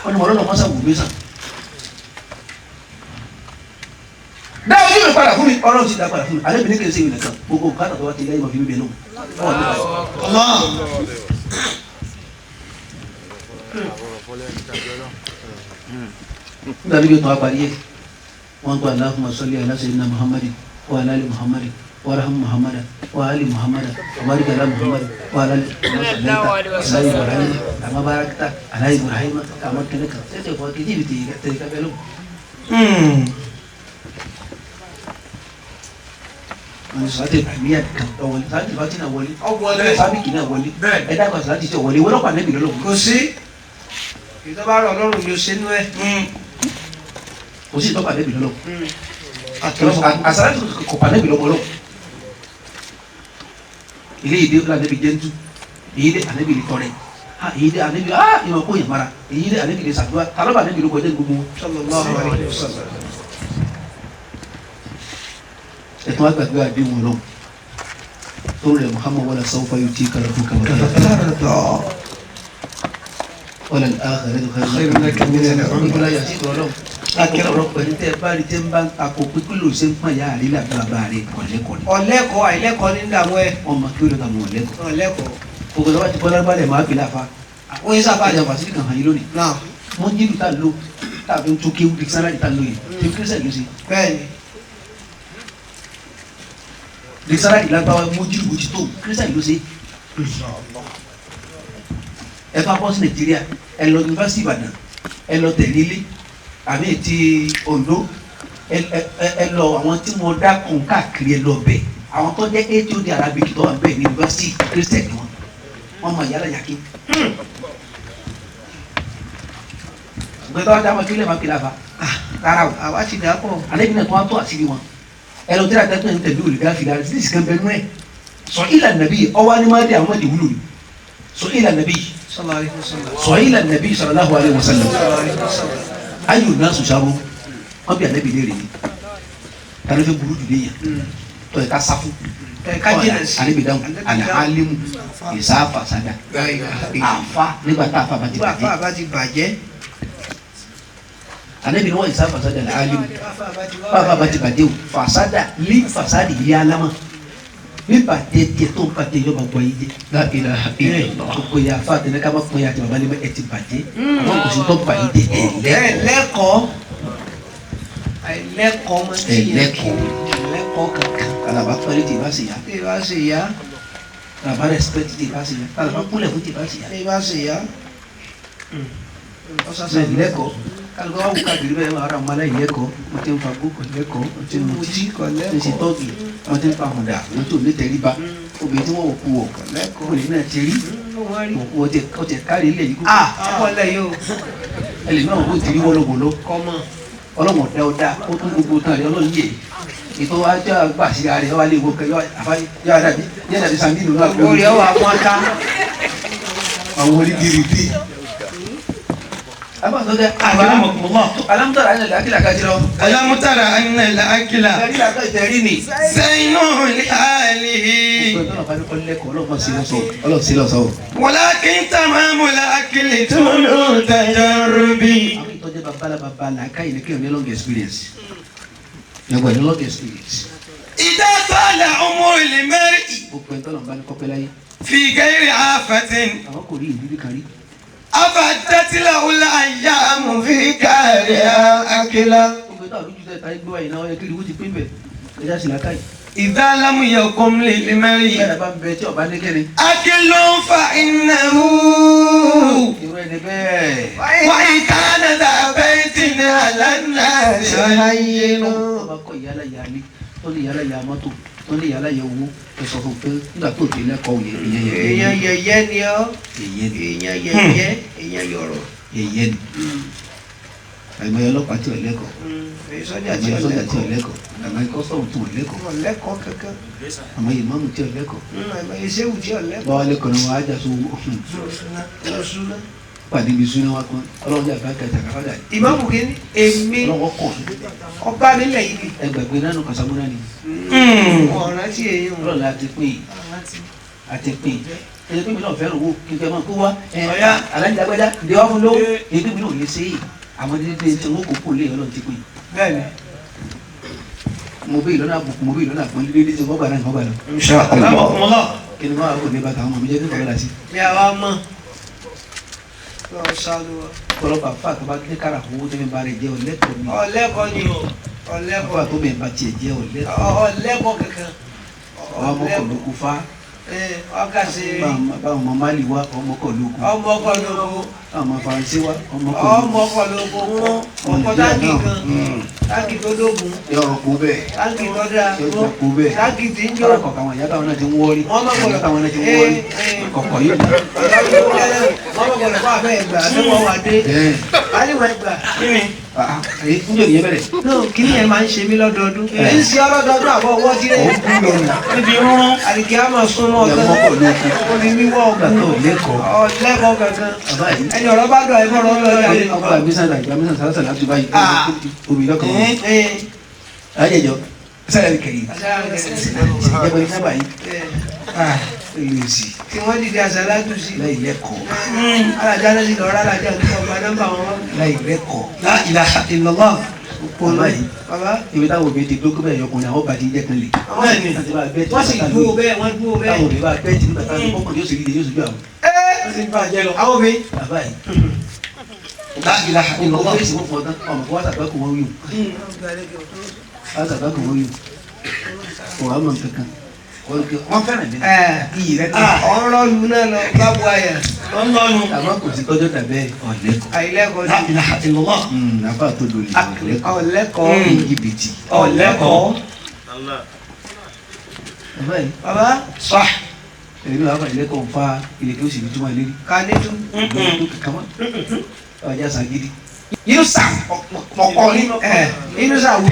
ọ̀nà ọ̀rọ̀ náà wọ́n sá wù mí sàn. Dá ojú mi padà fún mi ọlọ́run sì dá padà fún mi alẹ́ mi ní kí n ṣe ìrìnà kan gbogbo bùkátà tó wá ti lẹ́yìn mọ̀ fi mí bẹ̀ lóhùn. Allah. Nígbà níbi tó wá parí yẹ wọ́n gba Allahumma salli ala sayyidina Muhammadin wa ala ali Muhammadin wa arham Muhammadan wa ali Muhammadan wa barik ala Muhammadin wa ala ali ala Ibrahim kama barakta ala Ibrahim kama kẹlẹ kan ṣẹṣẹ fọ kìí ibi tèyí tèyí ká bẹ lóhùn. Wọ́n sọ Ibrahimiya kan wọlé sàlátì fati náà wọlé Ọwọlé. sábìkì náà wọlé Bẹ́ẹ̀. ẹ̀dá kan sàlátì tẹ wọlé wọlé ọ̀pá nẹ́bí lọ́lọ́wọ́ Kò sí. Ìjọba rọ̀ ọlọ́run yóò ṣe nú ẹ̀. kò sí ìtọ́pà nẹ́bí lọ́lọ́wọ́ àsàlátì kò pa nẹ́bí lọ́wọ́ lọ́wọ́ ilé ìdè ànẹ́bí jẹ́ntu èyí dé ànẹ́bí lè tọrẹ ha èyí dé ànẹ́bí ah ìmọ̀ kó yàn mara èyí dé ànẹ́bí lè sàdúrà tàlọ́bà ànẹ́bí ló kọjá gbogbo wọn. Sallallahu alaihi wasallam. Ẹ̀tún àgbàgbé àdéhùn ọlọ́run tó rẹ̀ Muhammad wàlá sawfa yu'tika rabbuka wala al-akhiratu Khayrun laka mina al-ula. ìgbọ́lá yà sí ìtọ́lọ́ akẹ́rọ̀ pẹ̀lú tẹ́ bá rí tẹ́ ń bá ń takò pé kí ló ṣe ń pọ̀n yá àrí làbí bàbá rẹ̀ kọ̀lẹ́kọ̀lẹ́ Ọ̀lẹ́kọ̀ọ́ àìlẹ́kọ̀ọ́ ní dààmú ẹ̀. ọmọ kí ó lọ tàwọn ọ̀lẹ́kọ̀ọ́ Ọ̀lẹ́kọ̀ọ́. gbogbo tó bá ti bọ́lá gbálẹ̀ máa fi láfa Wọ́n yín sábà àjà fàṣírí kan hàn yín lónìí Náà. wọ́n jí ìlú tá a lò tá a fi ń tún kéwú dictionary tá a lò yìí tí kírísẹ̀ ló ṣe Bẹ́ẹ̀ni. dictionary lágbáwá mú jíru bó ti tó kírísẹ̀ ló ṣe ẹ bá bọ́ sí Nàìjíríà ẹ lọ yunifásitì Ìbàdàn ẹ lọ tẹ̀lé àmì ti Oǹdó ẹ lọ àwọn tí mo dá kùn káàkiri ẹ lọ bẹ̀ àwọn tó jẹ́ HOD Arabic tó wà bẹ́ẹ̀ ní yunifásitì kírísẹ̀ ni wọ́n wọ́n mọ ìyálà yàkí. Gbẹ̀tọ́ ajá máa kílẹ̀ máa kílẹ̀ àfa rárá o Àwa ti dà pọ̀. ale bɛna to a to a sigi ma ɛlò tẹ́lẹ̀ tẹ́tọ́ yẹn tẹ̀lé olùdá fi la sísì kan bẹ nú ẹ̀ sọ ilà nàbí ọwọ́ animadi àwọn ọmọdé wúlò ní sọ ilà nàbí Sallallahu alaihi wasallam. sọ ilà nàbí sallallahu alaihi wasallam Sallallahu alaihi wasallam. ayò náà sọ̀sàrò wọn bí anabi léèrè ni tani fẹ́ burú jù léyìn tọ́ ẹ̀ ká sáfù Ẹ ká jìnà sí. anabi dáhùn Ànábì àlẹ́ dáhùn. alimu ìsáfà sádà La ilaha illallah. àfa nígbà tá a fa bá ti Nígbà bàjẹ́ àfa bá ti bàjẹ́. anabi ni wọn ìsáfà sádà àlẹ́ alimu Àfa bá ti wá bàbá bá ti bàjẹ́ o fasada ní fasadi yìí alama bí bàjẹ́ tiẹ̀ tó ń bàjẹ́ yọba gbọ́ yìí jẹ́ La ilaha illallah. gbogbo yà fa tẹ̀lé ká bá pọ̀ yà àti bàbá lè ẹ ti bàjẹ́ àwọn kò sí tó bà yìí jẹ́ ẹ̀lẹ́kọ̀ọ́ Ẹ̀lẹ́kọ̀ọ́. Àìlẹ́kọ̀ọ́ máa ń tìyàn Ẹ̀lẹ́kọ̀ọ́. kiri. Ẹ̀lẹ́kọ̀ọ́ kankan. alaba pẹ́lú tí ì bá sì yá Bí bá ṣe yá. alaba respect tí ì bá sì yá alaba kúnlẹ̀ fún tí ì bá sì yá Bí bá ṣe yá. ẹ̀lẹ́kọ̀ọ́ kálukọ́ wà wù káàkiri bẹ́ẹ̀ wà ara ọmọ aláìlẹ́kọ̀ọ́ wọ́n ti ń fa gbó kọ̀lẹ́kọ̀ọ́ wọ́n ti ń mutí Mutí wọ́n ti ń ṣe kọ̀lẹ́kọ̀ọ́. tọ́ọ̀gì wọ́n ti ń fa hùdà wọ́n tó ní tẹríba obìnrin tí wọ́n wò kú wọ̀ Kọ̀lẹ́kọ̀ọ́. obìnrin náà ti rí Wọ́n rí. wọ́n ti kárí ilé yìí kó Ah! Ọkọ̀ lẹ̀ yóò. ẹlẹ́mìíràn kò ti rí wọ́lọ́wọ́lọ́ Kọ́mọ. ọlọ́wọ́n dá ọ dá ó tún gbogbo tán rẹ ọlọ́run yẹ ètò ajá gbà sí ara rẹ wà lè wo kẹ yọ àdàbí yẹ dàbí sangínú náà pẹ̀lú Orí ọwọ́ àwọn ká. àwọn onídìrí bí. Alamutara anna al-akila kajiro. Alamutara anna al-akila. Zainu li-alihi. Walakin tamamu al-akili tulu tajarrubi. Àwọn ìtọ́jú bàbá làákàyè ní kéèyàn ní long experience. Yàgbọ́ ní long experience. Idha tala umru al-mar'i. Gbogbo ẹni tọ́lọ̀ ń bá ní kọ́pẹ́ láyé. Fi ghairi afatin. Àwọn kò rí ìrírí kan rí. Afaddat lahu al-ayyamu fi kariha akila. Gbogbo ẹni tọ́lọ̀ ń bá ní gbé wáyé náà ó yẹ kí ìwú ti pín bẹ̀. Ẹja sì làákàyè. Idha lam yakum lil-mar'i. Bẹ́ẹ̀ bá ń bẹ tí ọba ní kẹ́ni. Akilun fa innahu. Irú ẹni bẹ́ẹ̀. Wa in kana dha baytin ala an-nasi hayyinu. Ọba kọ ìyálà ìyá mi, tó ní ìyálà ìyá mọ́tò, tó ní ìyálà ìyá owó, ẹ sọ fún un pé nígbà tó dé lẹ́kọ̀ọ́ ìyẹn yẹyẹ. Èèyàn yẹyẹ ni ọ́. Yẹyẹ ni. Èèyàn yẹyẹ, èèyàn yọ̀rọ̀. Yẹyẹ ni. Àìmọye ọlọ́pàá tí ò lẹ́kọ̀ọ́. Sọ́jà tí Àìmọye ò sọ́jà tí ò lẹ́kọ̀ọ́. lẹ́kọ̀ọ́. Àìmọye kọ́sọ̀mù tí ò lẹ́kọ̀ọ́. Ò lẹ́kọ̀ọ́ kankan. Àìmọye ìmáàmù tí ò lẹ́kọ̀ọ́. Àìmọye sẹ́wù tí ò lẹ́kọ̀ọ́. Báwa lẹ́kọ̀ọ́ ni wọ́n á jà sówó. Lọ́sùnà. Pàdé ibi súná wa kan. Ọlọ́run jà bá kẹta kàfàdà. Ìmáàmù kìíní, èmi Ọlọ́run kọ̀. ọba nílẹ̀ yìí. Ẹ gbàgbé nánú kàsámúná ni. Ọ̀ràn tí èyí ń Ọlọ́run la ti pín in. A ti pín in. Ẹni pé mi náà fẹ́ràn owó kí n fẹ́ máa kó wá. Aláǹdí agbẹ́dá ǹdẹ́ wá fún lówó. Èyí pé mi náà ò lè ṣe é. Àwọn dídé tí wọ́n kò kó lé Ọlọ́run ti pín in. Bẹ́ẹ̀ni. Mo bí ìlọ́nà àbùkù, mo bí ìlọ́nà àpọ́nlé dédé tí wọ́n gbà náà ni wọ́n gbà lọ. Insha Allah. Kí ni máa kò ní bàtà àwọn ọmọ mi jẹ́ kí n kọ̀ lọ́la sí. Bí a wá mọ̀. Lọ sálú wa. Ọlọ́pàá fà tó bá ní kára owó tó fi ba rẹ̀ jẹ́ ọ̀lẹ́kọ̀ọ́ ni. Ọ̀lẹ́kọ̀ọ́ ni o. Ọ̀lẹ́kọ̀ọ́. Fà tó bẹ̀ bá tiẹ̀ jẹ́ ọ̀lẹ́kọ̀ọ́. Ọ̀lẹ́kọ̀ọ́ kankan. Àwọn ọmọkọ̀ ló kú fá. Ọkà ṣe. Báwọn ọmọ Mali wá ọmọkọ̀ ló kú. Ọmọkọ̀ ló kú. Báwọn ọmọ Faransé wá ọmọkọ̀ ló kú. Ọmọkọ̀ ló kú. Ọkọ̀ táǹkì kan. Táǹkì tó dógùn. Yọ̀rọ̀ kú bẹ́ẹ̀. Táǹkì tó dáa. Yọ̀rọ̀ kú bẹ́ẹ̀. Táǹkì tí ń jó. Kọ́lá kọ̀ọ̀kan àwọn ìyá táwọn náà ti ń wọ́rí. Ìyá táwọn náà ti ń wọ́rí. Kọ̀kọ̀ yóò dá. Wọ́n mọ̀ gbọ́dọ̀ fún abẹ́ ẹgbà àbẹ́wọ̀ wà dé. Aliwa ẹgbà. Njẹ́ ìyẹn bẹ̀rẹ̀. No, kí ni ẹ máa ń ṣe mí lọ́dọọdún? Ń ṣe ọlọ́dọọdún àbọ̀ ọwọ́ tí rẹ̀. Níbi rúrún. Àdìgẹ́ á máa súnmọ́ ọ̀gán. Ọmọkọ̀ ló kú. Ó ní wíwọ́ ọ̀gán. Ọ̀lẹ́kọ̀ọ́ kankan. Ẹni ọ̀rọ̀ bá dọ̀ ẹ̀fọ́ ọ̀rọ̀ lọ́jà. Ọkọ̀ àgbésàn àgbà mísàn sàlásà láti báyìí. Omi lọ́kàn wọn. Ayẹyẹ sáré kẹyìn. Ìjẹba ní sábà yìí. Olùsì. Tí wọ́n dìde àṣàlájú sí. Láì lẹ́kọ̀ọ́. Alájà náà sì lọ rà alájà tó ọgbà nọ́mbà wọn. Láì lẹ́kọ̀ọ́. La ilaha illallah. Bàbá yìí. Bàbá. Ibi táwọn obìnrin ti dókó bẹ́ẹ̀ yọkùnrin àwọn bàtí jẹ́ kan lè. Wọ́n sì dúró bẹ́ẹ̀, wọ́n dúró bẹ́ẹ̀. Táwọn obìnrin bá bẹ́ẹ̀ tí nígbà táwọn ọkùnrin yóò sì rí yóò sì gbé àwọn. Ó sì ń bàjẹ́ lọ. Àwọn obìnrin. Bàbá yìí. La ilaha illallah. Ọkọ̀ fèsì wọn fọ̀ tán, ọmọ kó wá sàgbákò wọn wíwù. Wá sàgbákò wọn wíwù. Kò wá mọ̀ nǹkan kan. Wọ́n fẹ́ràn mi. Iyì rẹ ti. Ọ̀rọ̀ lu náà lọ bá bu àyà. Wọ́n lọ́nu. Àmọ́ kò sí tọ́jọ́ tàbẹ́ ọ̀lẹ́kọ̀ọ́. Àìlẹ́kọ̀ọ́ La ilaha illallah. Àbá tó lò lè ọ̀lẹ́kọ̀ọ́. Ọ̀lẹ́kọ̀ọ́. Jìbìtì. Ọ̀lẹ́kọ̀ọ́. Bàbá yìí. Bàbá. Sah. Èmi náà wà ilé kan fa ilé kí ó sì fi túmọ̀ ilé rí. Ká ní tú. Ìgbà tó kankan mọ́. Ọjà sàgídí. Yóò sà ọ̀pọ̀ ní. Inú sàwó.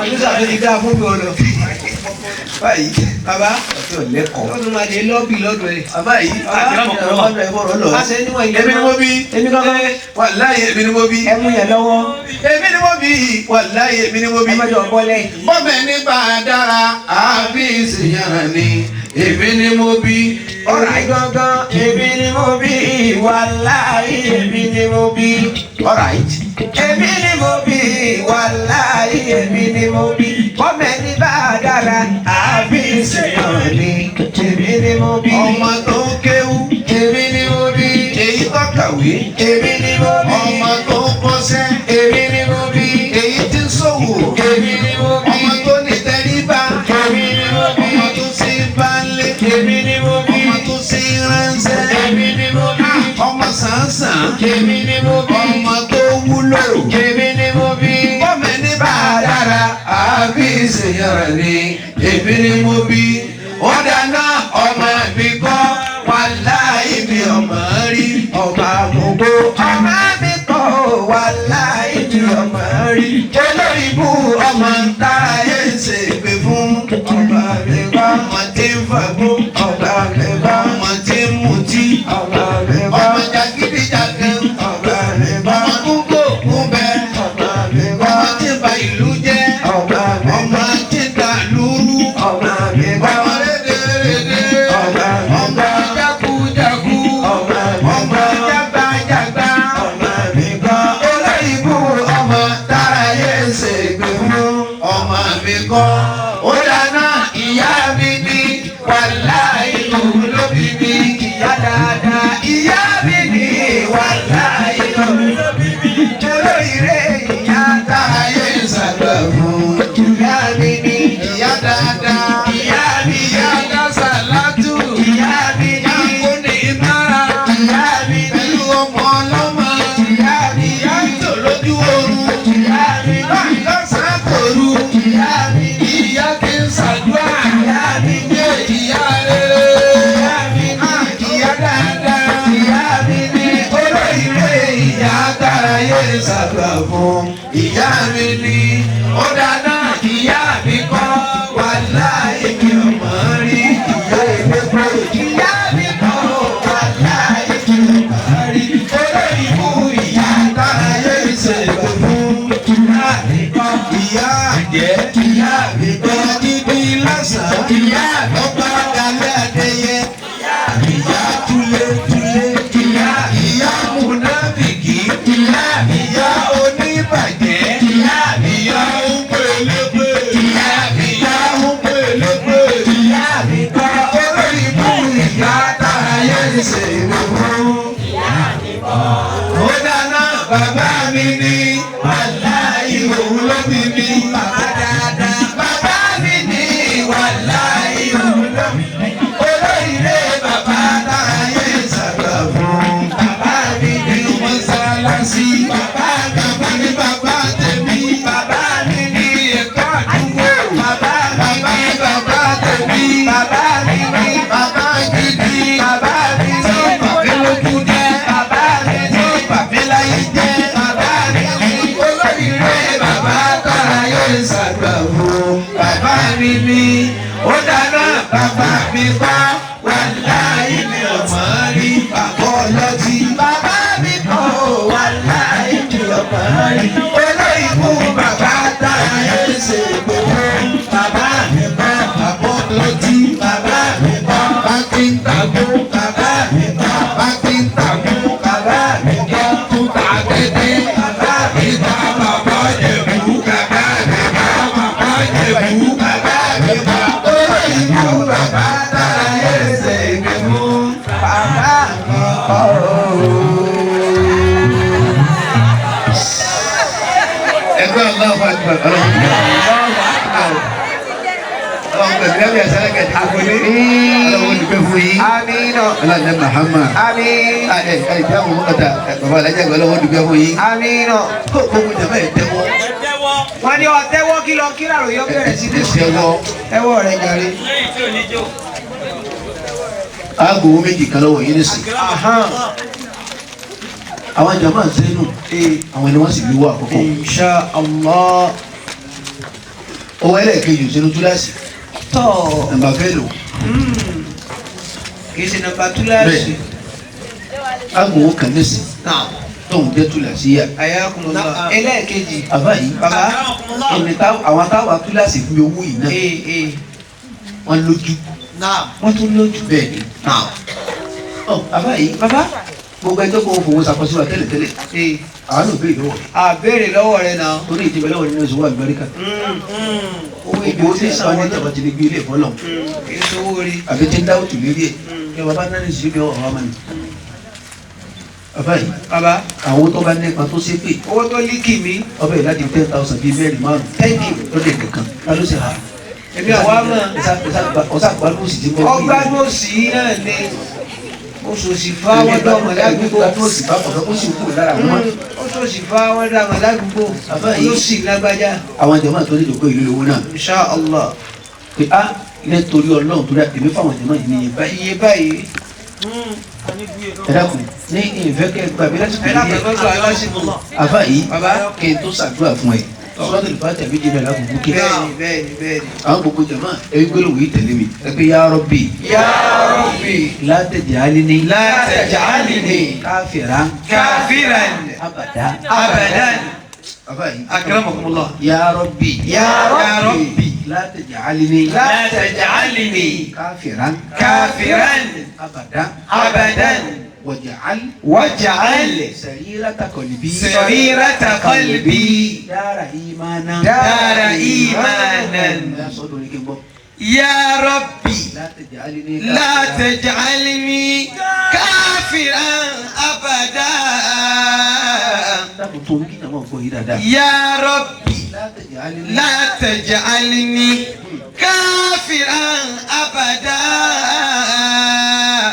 Inú sàwó ti dá fún mi ọ̀nà. Báyìí. Bàbá. Ọtí ọ̀lẹ́kọ̀ọ́. Ó tún máa dé lọ́bì lọ́dọ̀ ẹ̀. Bàbá yìí. Ọ̀dọ̀ ẹ̀ bọ̀rọ̀ lọ. A ṣe níwọ̀n ilé. Èmi ni mo bí. Èmi kankan. Wàláyé èmi ni mo bí. Ẹ mú yẹn lọ́wọ́. Èmi ni mo bí. Wàláyé èmi ni mo bí. Ẹ má jọ bọ́lẹ̀. Bọ́bẹ̀ nígbà dára, àbí ìsìnyàrá ni. Èmi ni mo bí. Ọ̀rọ̀ gangan, èmi ni mo bí. Wàláyé èmi ni mo bí. Alright. Èmi ni mo bí. Wàláyé èmi ni mo bí. Bọ́mẹ̀ ní bá dára, àbí ìsìnyàrá ni. Èmi ni mo bí. Ọmọ tó kéwú. Èmi ni mo bí. Èyí tó kàwé. Èmi ni mo bí. Ọmọ tó kọ́ṣẹ́. Èmi ni mo bí. Èyí tí ń ṣòwò. Èmi ni mo bí. Ọmọ tó ní tẹríba. Èmi ni mo bí. Ọmọ tó ṣe balẹ̀. Èmi ni mo bí. Ọmọ tó ṣe ránṣẹ́. Èmi ni mo bí. Ọmọ sànsàn. Èmi ni mo bí. Ọmọ tó wúlò. Èmi ni mo bí. Bọ́mẹ̀ ní bá a dára, àbí ìṣèyànrà ni. Èmi ni mo bí. Ó dáná ọmọ mi kọ́, wàláhì mi ọmọ rí. Ọba gbogbo ọmọ mi kọ́, wàláhì mi ọmọ rí. Olórí ibú ọmọ tára yé ń ṣe ìpè fún. Ọba mi kọ́. Ọmọ tí ń fagbó. Ọba mi kọ́. Ọmọ tí ń mutí. Ọba mi kọ́. Ọmọ jàgídíjàgan. Ọba mi kọ́. fún. Ìyá mi ni ó dáná ìyá mi kọ́ wàláhì mi ò mọ̀ rí. Ìyá ìgbẹ́pẹ́ ìyá mi kọ́ wàláhì mi ò mọ̀ rí. Olórí ikú ìyá táyé ṣe pé fún. Ìyá mi kọ́ ìyá àjẹ́ ìyá mi kọ́ dídí lọ́sàn-án ìyá mi bá dalẹ́ adéyẹ. Ìyá túlétúlé ìyá ìyá múnáfìkì ìyá ìyá oníbàjẹ́ ìyá ìyá ńpélégbé ìyá ìyá ńpélégbé ìyá mi kọ́ olórí ibú ìyá táyé ṣe ìwé fún. Ó dáná bàbá mi ní wàláhì òun ló bí mi. Bàbá dáadáa bàbá mi ní wàláhì òun ló bí mi. Olóríire bàbá táyé sábà fún. Bàbá mi nínú mọ́sálásí. Bàbá bàbá ní bàbá tèmi. Bàbá mi ní ẹ̀kọ́ àdúgbò. Bàbá mi ní bàbá tèmi. Bàbá mi ní bàbá gidi. Bàbá mi ní bàbá lójú jẹ́. Bàbá mi ní bàbá láyé jẹ́. Bàbá mi ní olóríire bàbá táyé sábà fún. Bàbá mi ní ó dáná bàbá mi kọ́ wàláhì mi ò mọ̀ rí bàbá ọlọ́tí. Bàbá mi kọ́ wàláhì mi ò mọ̀ rí. Olóyìnbó bàbá táyé ṣe gbogbo. Bàbá mi kọ́ bàbá ọlọ́tí. Bàbá mi kọ́ bákíntàgbó. Bàbá mi kọ́ bákíntàgbó. Bàbá mi kọ́ túta tẹ́tẹ́. Bàbá mi kọ́ bàbá jẹ̀bú. Bàbá mi kọ́ bàbá jẹ̀bú. Bàbá mi kọ́ olóyìnbó bàbá táyé ṣe gbogbo. Bàbá mi kọ́ Ẹgbẹ́ Allahu Akbar ọlọ́run ọlọ́run pẹ̀lú ẹ̀mí ẹ̀sẹ̀ lẹ́kẹ̀ẹ́ ọlọ́run olùgbé fún yín Àmín. ọlọ́run Muhammad Àmín. ẹ ẹ ìjà àwọn ọ̀tá bàbá alájà ìgbà ọlọ́run olùgbé fún yín Àmín. kó gbogbo jàmbá ẹ̀ tẹ́wọ́ Wọ́n ní ọ̀tẹ́wọ́ kí lọ kí làrò yọ bẹ̀rẹ̀ sí ní. ẹ̀ tẹ́wọ́ Ẹwọ́ rẹ̀ jàre. aago méjì kan lọ́wọ́ yín nísìn àwọn jàmbá ń sẹ́nu àwọn ni wọ́n sì fi wọ́ àkọ́kọ́ Insha Allah. owó ẹlẹ́ẹ̀kejì sínú túláàsì Tọ́ nàmbà fẹ́ lò kì í ṣe nàmbà túláàsì. aago kan nísìn tóun jẹ́ túláàsì yá Ayakumullah. Ẹlẹ́ẹ̀kejì. àbá yìí Bàbá. ẹni àwọn táwa túláàsì fún mi owó yìí náà Ee ee. wọ́n lójú Wọ́n tún lójú. bẹ́ẹ̀ ni ọ àbá yìí Bàbá. gbogbo ẹjọ́ kò fowó ṣàkóso wa tẹ́lẹ̀tẹ́lẹ̀ Ee. àwọn náà béèrè lọ́wọ́ Àbẹ̀rẹ̀ lọ́wọ́ rẹ̀ náà. torí ìdíbẹ̀ lọ́wọ́ nínú ìṣòwò àlùbáríkà Owó ibi gbogbo tí tí sáwọn ní tàbá ti lè gbé ilé ìfọlọ́ Kì í ṣe owó rí. àbí tí ń dáwọ́ tù lérí ẹ̀ kí bàbá náà ní ìṣèlú ọ̀rọ̀ wa mọ̀ àbá yìí Bàbá. àwọn tó bá nípa tó ṣe pé Owó tó líkì mí. ọbẹ̀ yìí láti 10,000 bíi mẹ́rin márùn Thank you. lọ́dẹ̀ kankan ká ló sì hà Èmi àwa mọ̀. ọ̀sà gbádùn òsì tí mo Ọgbádùn òsì náà ni. Oṣooṣì fá wọ́n dọ̀mọ̀ ládùúgbò. gbádùn òsì bá kọ̀ọ̀kan ó sì kú lára wọn. Oṣooṣì fá wọ́n dọ̀mọ̀ ládùúgbò. Bàbá yìí. Olóṣì lágbájá. àwọn jàmáà tó ní ìdókò ìlú lówó náà Insha Allah. pé á nítorí ọlọ́run torí èmi fáwọn jàmáà yìí ní iye báyìí Iye báyìí. ẹ dákun ní ìfẹ́ kẹ́ gbà mí lásìkò Ẹ dákun yìí ẹ gbà lásìkò. àbá yìí Bàbá. kí n tó ṣàdúrà fún ẹ sọ́dọ̀ ìfà tàbí jìnnà lákòókò kí Bẹ́ẹ̀ni bẹ́ẹ̀ni bẹ́ẹ̀ni. àwọn gbogbo jàmáà ẹbí gbólóhùn yìí tẹ̀lé mi ẹ pé ya Rabbi Ya Rabbi. la taj'alni La taj'alni kafiran Kafiran. abada Abadan. àbá yìí Akramakumullah. ya Rabbi Ya Rabbi. la taj'alni La taj'alni kafiran kafiran. abada Abadan. waj'al Waj'al sarirata qalbi sarirata qalbi dara imana dara imanan. Ya sọ́dọ̀ ní kí n gbọ́. Ya Rabbi la taj'alni la taj'alni kafiran abada. Dákun tó ń kí náà wọ́n gbọ́ yìí dáadáa. Ya Rabbi La taj'alni la taj'alni kafiran abada.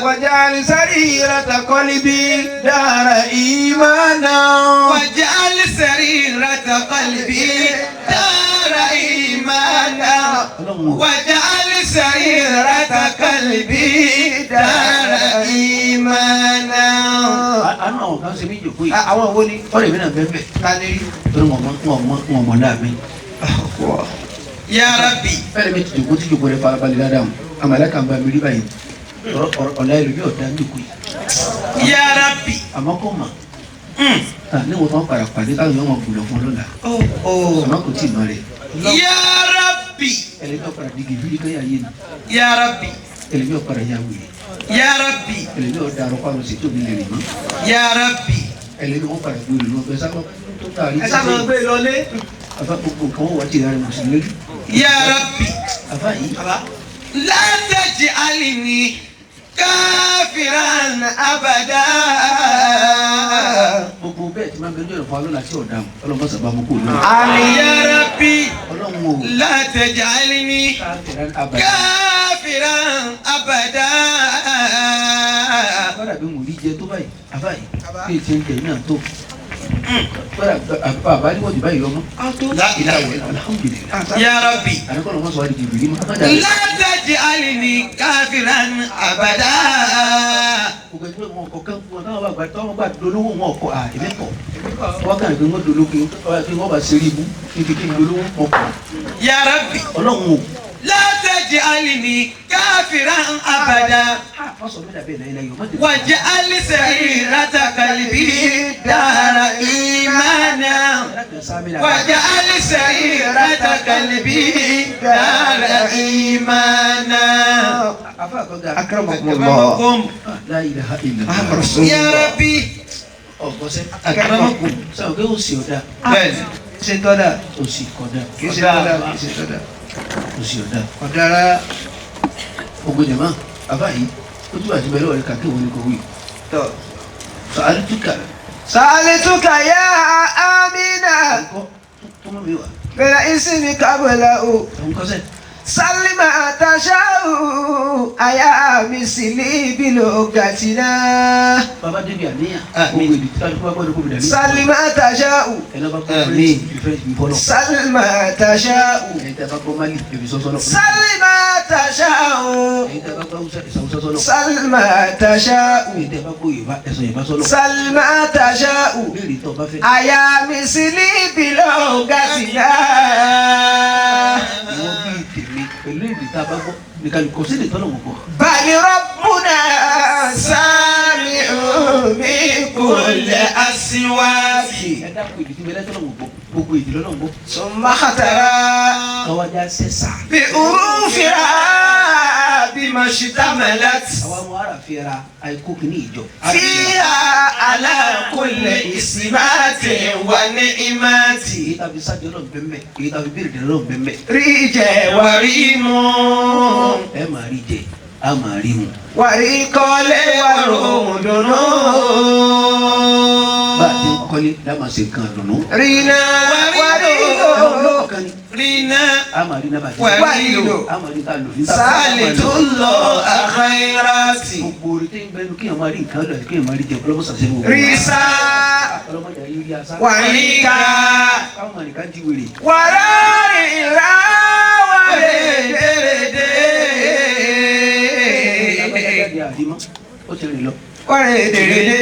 واجعل سريرة قلبي دار إيمانا واجعل سريرة قلبي دار إيمانا. Ọlọ́run o. واجعل سريرة قلبي دار إيمانا. Àánú Àánú àwọn kan ṣe mí jòkó yìí. Àwọn wo ni? Ọ̀rẹ́ mi náà bẹ́ẹ̀ bẹ́ẹ̀. Ta ni rí? Torí wọn mọ̀ náà mi. Ya Rabbi. Fẹ́rẹ̀ mi ti jòkó tí jòkó rẹ̀ farabalẹ̀ dáadáa o. Àmàlà kan bá mi rí báyìí. Ọ̀la ìlú yóò dá jòkó yìí. Ya Rabbi. Àmọ́ kò mọ̀. Ní wo tán padà pàdé táwọn yóò mọ̀ gbùlọ̀ fún lọ́la. Àmọ́ kò tí ì mọ̀ rẹ̀. Ya Rabbi. Ẹlẹ́gbẹ́ ọ̀padà di gèbírí kan yà yé ni. Ya Rabbi. Ẹlẹ́gbẹ́ ọ̀padà yà wèrè. Ya Rabbi. Ẹlẹ́gbẹ́ ọ̀dà àrọ́pá lọ sí tóbi lè rìn mọ́. Ya Rabbi. Ẹlẹ́gbẹ́ wọn padà gbé lọ bẹ sábà tó tààrí. Ẹ sábà gbé lọlé. Àfa gbogbo nǹkan wọn wà tí ìyá rẹ̀ mùsùlùmí. Ya Rabbi. Àfa yìí. La taj'alni kafiran abada. Gbogbo bẹ́ẹ̀ tí máa ń bẹ lórí ọ̀fọ̀ alọ́la tí ọ̀dà ọlọ́mọ sábà mú kó lórí. Àmín. Ya Rabbi. Ọlọ́run o. La taj'alni Kafiran abada. kafiran abada. Bọ́dà bí mo rí jẹ tó báyìí, àbá yìí, bí etí ń jẹ náà tó. Bọ́dà bàbá ní wọ́n ti báyìí lọ́mọ. Alhamdulillah. Ya Rabbi. Àdúgbò lọ́mọ sọ wá di jìbìrì mọ́. La taj'alni kafiran abada. Gbogbo ẹgbẹ́ wọn kọ kẹ́ wọn táwọn bá gbà táwọn bá dolówó wọn kọ à èmi kọ. Wọ́n kàn pé wọ́n dolówó kí wọ́n bá ṣeré ibú níbi kí n dolówó wọn kọ. Ya Rabbi. Ọlọ́run o. La taj'alni kafiran abada. Wọ́n sọ mí dàbí ẹ̀ láyé láyé o. Waj'al sarirata qalbi dara imana. Waj'al sarirata qalbi dara imana. Akramakumullah. La ilaha illallah. Ya Rabbi. Ọ̀gbọ́sẹ́. Akramakum. Sọ pé òsì ọ̀dà. Bẹ́ẹ̀ni. Ṣé tọ́da? Òsì kọ̀dà. Kì í ṣe tọ́da, kì í ṣe tọ́da. Òsì ọ̀dà. Ọ̀dára. Ogun jẹ̀mọ́, àbá yìí, ó túbọ̀ àti bẹ̀rẹ̀ ọ̀rẹ́ kàkí òun ni kò wí. Tọ́. Sàálítúkà. Sàálítúkà yá Amina. Ǹkọ́ tó mọ̀ mi wá. Bẹ̀rẹ̀ ìsinmi kábọ̀lá o. Ǹkọ́ sẹ́. Sálímà àtàṣàù àyà mi sì ní ìbílò gàtínà. Bàbá débi àníyàn. Gbogbo èdè tí kálukú bá gbọ́dọ̀ kó bi dàní. Sálímà àtàṣàù. Ẹ̀nà bá gbọ́ French French bí fọlọ́. Sálímà àtàṣàù. Ẹ̀yin tí a bá gbọ́ Mali èmi sọ sọ́lọ́. Sálímà àtàṣàù. Ẹ̀yin tí a bá gbọ́ Hausa ẹ̀sọ̀ Hausa sọ́lọ́. Sálímà àtàṣàù. Ẹ̀yin tí a bá gbọ́ Yorùbá ẹ̀sọ̀ Yorùbá sọ́lọ́. Sálímà àtàṣàù. Béèrè tó o bá fẹ́. Àyà mi sì ní ìbílò gàtínà. Ìwọ bíi tèmi pẹ̀lú èdè tá a bá gbọ́ nìkan kò sí èdè tọ́lọ̀ wọ̀ gbọ́. Bal rabbuna sami'un bi kulli aswati. Ẹ dákun èdè tí mo lẹ́tọ́lọ̀ wọ̀ gbọ́ gbogbo èdè lọ́lọ́ gbọ́. Summa khatara Káwájá sẹ́sà. bi urufiha bima shtamalat. Àwa ọmọ ara fi ra àìkú kìíní ìjọ. Fiha ala kulli ismati wa ni'mati. Èyí tàbí sájọ náà bẹ́ẹ̀ èyí tàbí bèrè náà bẹ́ẹ̀. Ríjẹ wàrímù. Ẹ máa rí jẹ, a máa rí mu. Wàrí kọ́lé wàrò dùnú. Bá a ti ń kọ́lé láma ṣe nǹkan dùnú. Rínà wàrí lò. Rínà A máa rí náà bàjẹ́. Wàrí lò. A máa rí ká lò ní. Sáàlì tó lọ àkàìràtì. Gbogbo orí tí ń bẹnu kéèyàn máa rí nǹkan lọ àti kéèyàn máa rí jẹ ọlọ́mọ sàṣẹ gbogbo. Rísà Ọlọ́mọdé ayé rí asá. wàríkà. Káwọn máa nìkan di wèrè. Wàrà rìnrà wàrè dèrèdè. Lágbájá àdìmọ́, ó ti rìn lọ. Wàrè dèrèdè.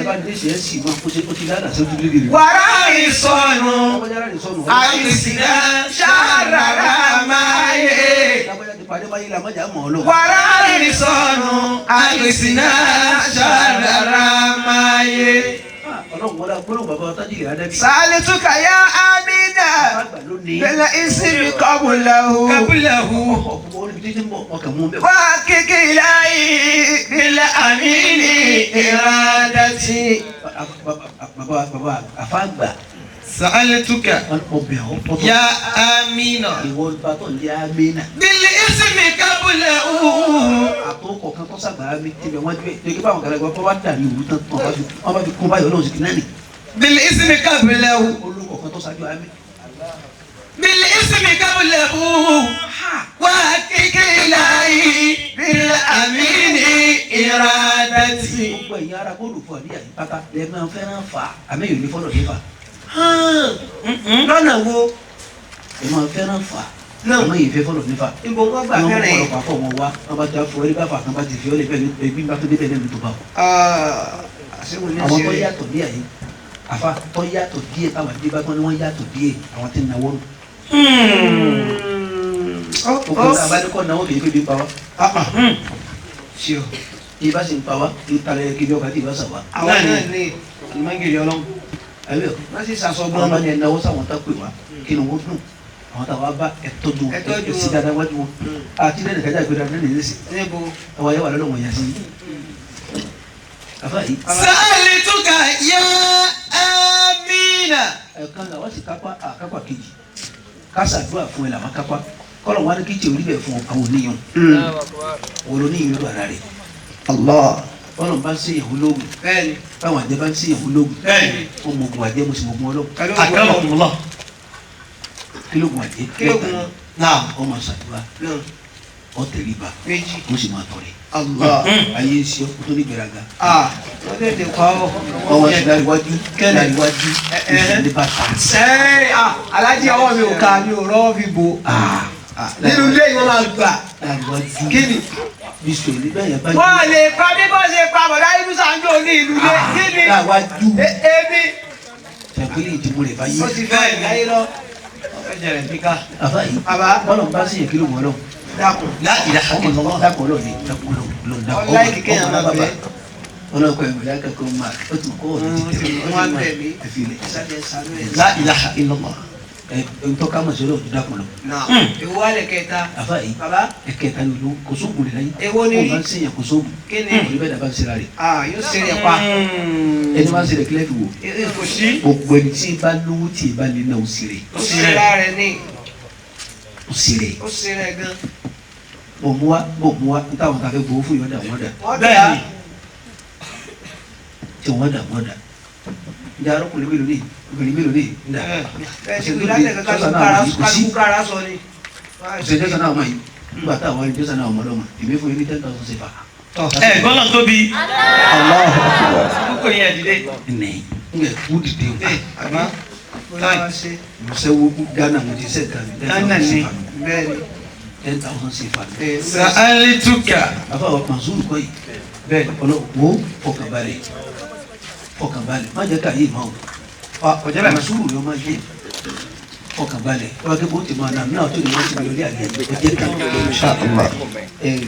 Ẹ bá dé ṣe é sì mọ́, ó ti ládàá sójú lédè rẹ̀. Wàrà ìsọnù. Lágbájá rìn sọnù. Àìsíná ṣàràrà máa yé. Lágbájá ti parí wáyé làmọ́jà mọ̀ ọ́ lọ. Wàrà ìsọnù. Àìsíná ṣàràrà máa yé. Ọlọ́run wọlé agbólóhùn bàbá wa tájìlì Ádámì. Sálítúkà yá Amina. Àgbà lónìí. Bẹ́lẹ̀ ìsinmi kọ́bùlàhù. Qablahu. Ọkọ̀ orí títí ń bọ̀ ọkàn mú bẹ́ẹ̀. Wá kékeré láyé bílẹ̀ àmìlì ìrádàtì. Bàbá bàbá àfáàgbà Sa'altuka ọbẹ̀ ọ̀pọ̀ ya Amina. Ìwọ bá tó ń jẹ́ Amina. Bil ismi qablahu. Àtòkọ̀ kan tó sàgbà mi ti bẹ̀ wọ́n jẹ́ pé kí báwọn kàlẹ́ gbọ́ bá dà ní òwú tán wọ́n bá fi kún báyọ̀ lọ́wọ́ sí kìnnà ni. Bil ismi qablahu. Olùkọ̀ kan tó ṣáájú Ami. Bil ismi qablahu. Wá kékeré láyé bil amini iradati. Gbogbo ẹ̀yin ara kó lù fún àbí àyè pátá lẹ máa fẹ́ràn fà àmì yòó ní fọ́lọ̀ nífà. Lọ́nà wo? Ẹ máa fẹ́ràn fà àmọ́ yìí fẹ́ fọ́lọ̀ nífà. Níbo wọ́n gbà fẹ́ràn yẹn. yẹn? Wọ́n kọ́ ọ̀pọ̀ wọn wá wọ́n bá ti fọ ẹni bá fà kan bá ti fi ọ́ lè bẹ́ẹ̀ ní ẹbí bá tó débẹ̀ lẹ́nu tó bá wọ̀. Àwọn tó yàtọ̀ díẹ̀ yìí àfa tó yàtọ̀ díẹ̀ táwọn àdébá tó ní wọ́n yàtọ̀ díẹ̀ àwọn tí ń náwó nù. Òkú abánikọ́ náwó kìí fi bí pa wá. Ṣé o ìbá sì ń pa wá ìtàlẹ̀ kí bí ọkà tí ìbá sà wá. Àwọn náà ní ìmọ̀gìrì ọlọ́run. Àbí ẹ̀kọ́ wọ́n sì sàsọgbọ́n. Àwọn bá ní ẹ̀ náwó sáwọn tá pè wá kí ni wọ́n dùn àwọn táwa bá ẹ̀tọ́jú wọn ẹ̀sìn dáadáa wájú wọn àti lẹ́nu kájà ìgbéra lẹ́nu ìrẹsì àwọn ayé wà lọ́dọ̀ wọn yà sí. Sáàlì túkà yá Amina. Ẹ̀kan làwọn sì kápá àkápá kejì kásàdúrà fún ẹ làwọn kápá kọ́lọ̀ wọn kí tí orí bẹ̀ fún àwọn oníyàn wọn oníyàn lọ́dọ̀ ara rẹ̀. Allah. Bọ́lọ̀ bá ń ṣe ìyàwó lóògùn báwọn àjẹ́ bá ń ṣe ìyàwó lóògùn wọn mọ ogun àjẹ́ mo sì mọ ogun ọlọ́run. Akramakumullah. Kílógún àjẹ́ kílógún náà ọ máa ṣàdúrà ọ tẹríba mo sì máa tọrẹ. Allah. Ayé ń ṣe ọkọ tó ní gbéraga. Wọ́n tètè pa ọ́. Ọwọ́ sí láríwájú láríwájú ìṣẹ̀lẹ̀ bàtà. Alájí ọwọ́ mi ò ká mi ò rọ́wọ́ fi bò. Nínú ilé yìí wọ́n máa gbà. Láríwájú kí ni. Bísí òní bẹ́ẹ̀ yẹn bá. Wọ́n lè pa bí bọ́ ṣe pa bọ̀dá ibùsà ń jò ní ìlú ilé kí ni. Láríwájú. Èmi. Ṣàpèlè ìdìbò rẹ̀ báyé. Ó ti fẹ́ ìdáyé lọ. Àbá yìí bọ́lọ̀ bá sì yẹ kí ló wọ́ lọ. Dákun. Dákun ọlọ́ọ̀ ni dákun ọlọ́ọ̀ dákun ọlọ́ọ̀ ọlọ́kọ̀ ẹ̀mí lákàkọ́ máa ó tún kọ́ ọ̀nà títẹ̀ Wọ́n tẹ̀lé. Ẹ̀fílẹ̀. La ilaha illallah. Ẹ̀ ntọ́ka mọ̀ sí ọlọ́ọ̀ dákun lọ. Èwo wà lẹ̀ kẹta. Àbá yìí Bàbá. ẹ̀kẹta ni olú kò sóògùn rẹ̀ láyé. Èwo ni Ó rí. bá ń sèyàn kò sóògùn. Kí ni. Òní bẹ́ẹ̀ dàbá ń sera rẹ̀. Yóò ṣe rẹ̀ pa. Ẹni máa ń sèrè kílẹ̀ fi wò. Kò sí. Gbogbo ẹni tí bá lówó tí ì bá lè náà ó sì rẹ̀. Ó ṣe rẹ̀ ní. Ó sì rẹ̀. Ó ṣe rẹ̀ gan. Bò mú wa bò mú wa n táwọn ta fẹ́ gbowó fún yọ̀ọ́dà wọ́n dà. Bẹ́ẹ̀ni. Tí wọ́n dà wọ́n dà. Ǹjẹ́ arákùnrin mélòó ní obìnrin mélòó ní ǹdà. Bẹ́ẹ̀ ti wí lálẹ́ kankan kálukú kára sọ ni. Ọ̀sẹ̀ jẹ́sán náà mọ̀ yìí. Nígbà táwọn ẹni jẹ́sán náà ọmọ lọ́mọ èmi fún yín ní 10,000 sefa. Ẹ gbọ́dọ̀ tóbi. Allahu akbar. Kókò yẹn dìde. Nẹ n yẹ kú dìde o. Musa wo Ghana mo ti sẹ kan. Ghana ni. Bẹ́ẹ̀ni. 10,000 sefa. Sa'alituka. Afa wa Mansuru kọ́ yìí. Bẹ́ẹ̀ni. Ọlọ́ wo fọkànbalẹ̀ fọkànbalẹ̀ má jẹ́ ká yé ma o. Ọ̀jẹ̀ bẹ́ẹ̀. Mansuru yóò máa yé fọkànbalẹ̀ wọ́n á kẹ́ bó ti máa nà náà tó ní wọ́n ti mi lórí àlẹ́ ọjẹ́ ká. Ẹ